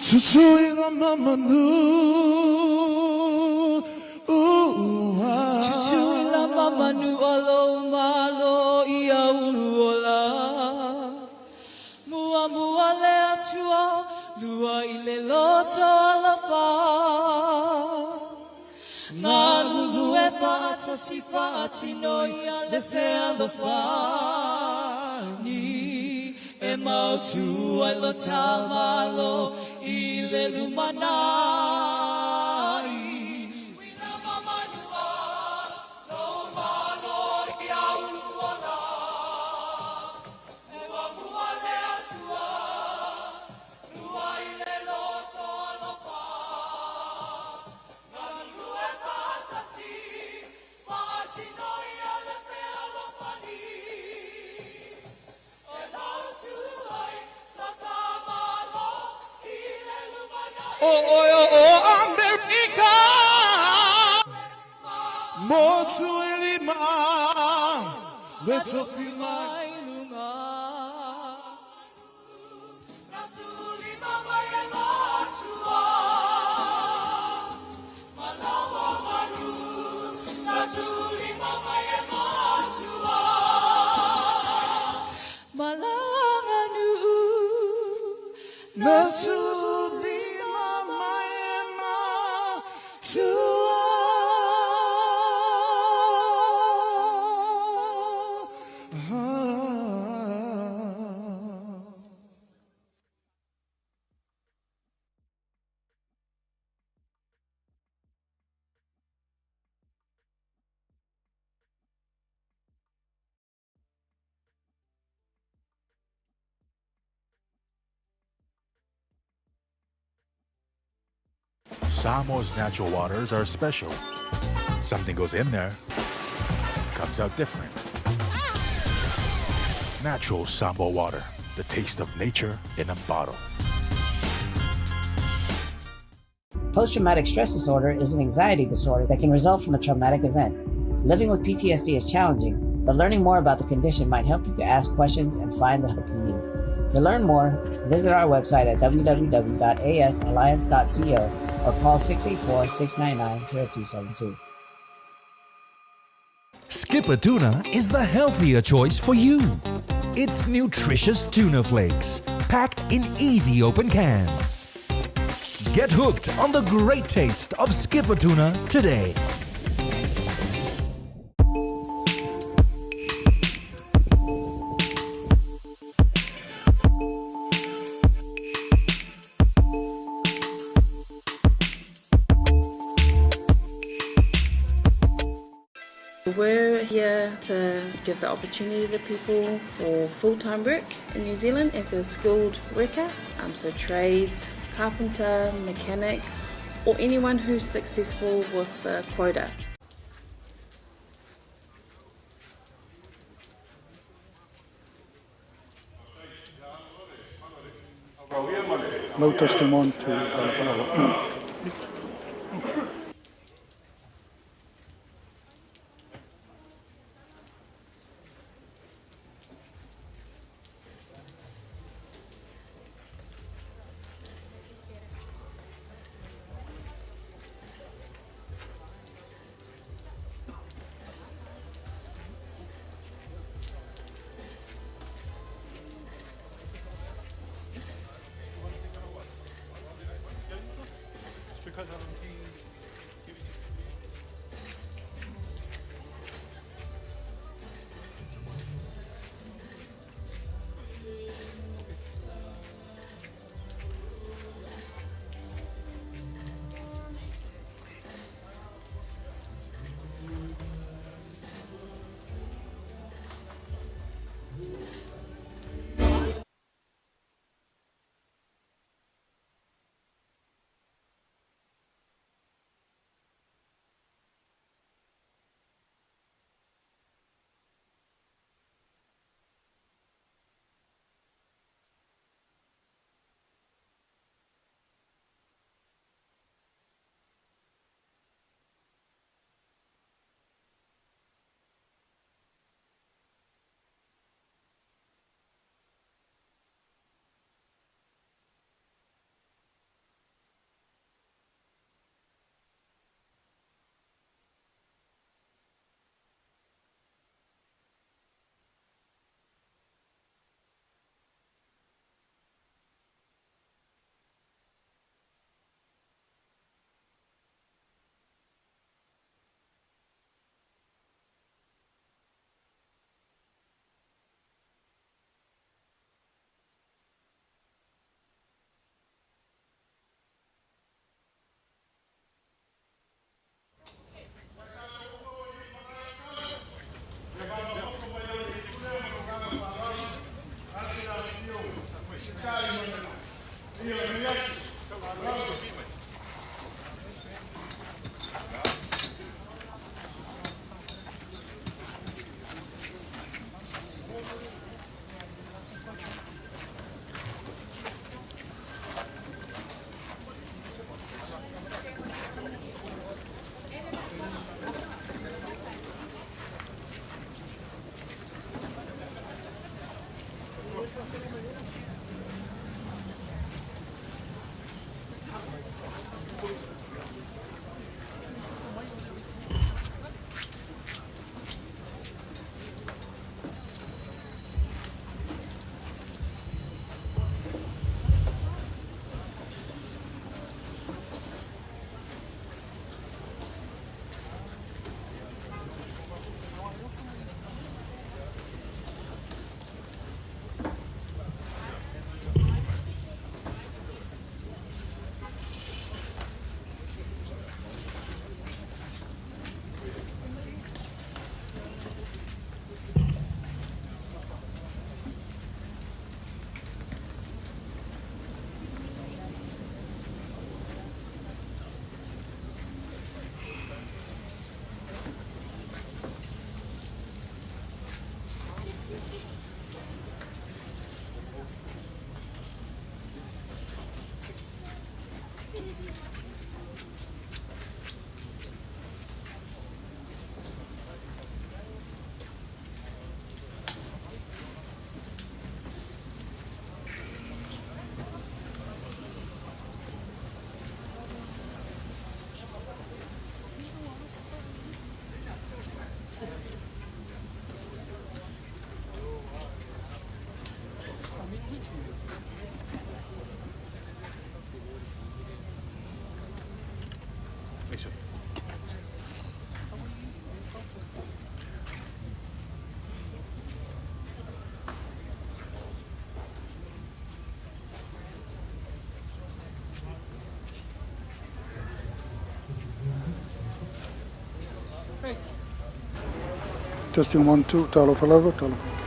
Tutuila ma manu. Tutuila ma Manua lou Malo ia ulu ola. Muamua le Atua, lua i le loto alofa. Galulue fa'atasi fa'atino ia le fealofani. E mautū ai lo tā Malo i le lumana'i. Uila ma Manua, lou Malo ia ulu ola. Muamua le Atua, lua i le loto alofa. Galulue fa'atasi, fa'atino ia le fealofani. E mautū ai lo tā Malo i le lumana'i. O oe o Amerika. Motu e lima. Le tofi mai. Mai luga. Na mai e matua. Malawa manu. Na mai e matua. Malanganu. Na tulima mai e matua. Samoa's natural waters are special. Something goes in there, comes out different. Natural Samoa water, the taste of nature in a bottle. Post traumatic stress disorder is an anxiety disorder that can result from a traumatic event. Living with PTSD is challenging, but learning more about the condition might help you to ask questions and find the help you need. To learn more, visit our website at www.asalliance.co or call 684 699 0272. Skipper Tuna is the healthier choice for you. It's nutritious tuna flakes, packed in easy open cans. Get hooked on the great taste of Skippa tuna today. We're here to give the opportunity to people for full-time work in New Zealand as a skilled worker, um, so trades, carpenter, mechanic, or anyone who's successful with the quota. No testing one, two, whatever. Testing 1 2, talofa lava, talofa.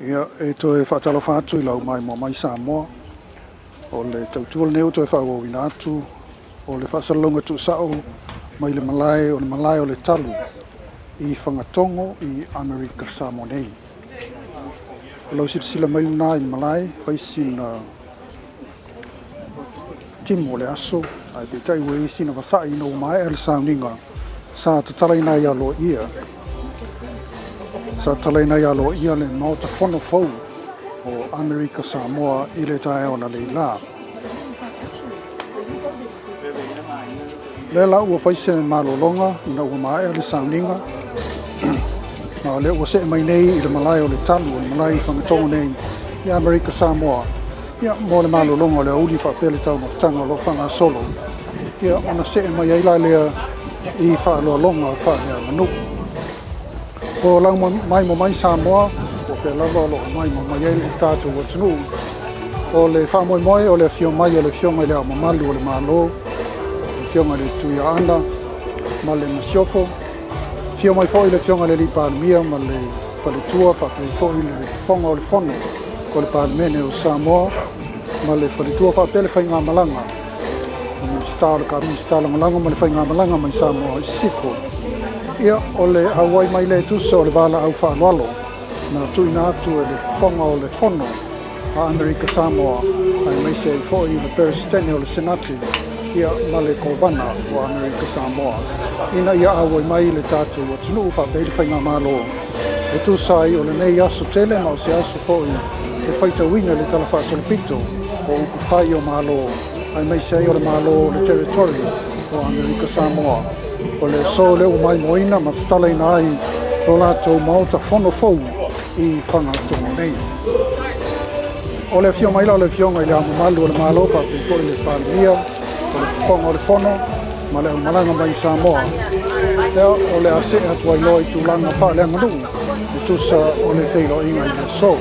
Ia, e toe faatalofa atu i lau maimoa mai Samoa. O le tautua lenei ua toe faaauauina atu o le faasalalauga tuusao mai le malae o le malae o le talu i Fagatogo i Amerika Samoa nei. O lau silasila mai lena i le malae, fai sina timu o le aso, ae peitai ua i ai sina vasa'i ina ua maea le sauniga sa tatalaina ai aloaia. Sa tatalaina ai aloaia le Maota Fono fou o Amerika Samoa i le taeao analeila. O lea la ua fai se malologa ina ua maea le sauniga, ma o lea ua see mai nei i le malae o le talu, o le malae i Fagatogo nei i Amerika Samoa, ia, mo le malologa o le aoauli faapea le taumafataga o lo o faagasolo, ia, ona see mai ai la lea i faaaloaloga faaleaganuu. O lau maimoa mai Samoa, po o fea lava o lo o maimoa mai ai le tatou atunuu. O le faamoemoe o le afio mai o le Afioga i Le Ao Mamalu o le Malo, le Afioga i le Tuiaana ma le Masiofo, afio mai foi le Afioga i le Alii Palemia ma le Faletua, faapea foi le Fofoga o le Fono o le Palemene o Samoa ma le Faletua, faapea le faigamalaga o Minisita. Minisita o le Minista Lagolago ma le Faigamalaga mai Samoa i Sisifo. Ia, o le auai mai lea e tusa o le valaau faaaloalo na tuuina atu e le Fofoga o le Fono a Amerika Samoa, aemaise ai foi le Peresetene o le Senate, ia ma le Kovana o Amerika Samoa, ina ia auai mai le tatou atunuu faapea ai le Faigamalo e tusa ai o lenei aso tele, ma o se aso foi e faitauina le Tala Faasolopito o upu fai o Malo, aemaise ai o le Malo o le Territory o Amerika Samoa. O le aso lea ua maimoaina ma tatalaina ai lo latou maota fono fou i Fagatogo nei. O le afio mai la o le Afioga i le Ao Mamalu o le Malo faapea foi le Palemia, o le Fofoga o le Fono ma le aumalaga mai i Samoa. Ia, o le a see atu ai loa i tulaga faaleaganuu e tusa o le feiloaiga i le aso.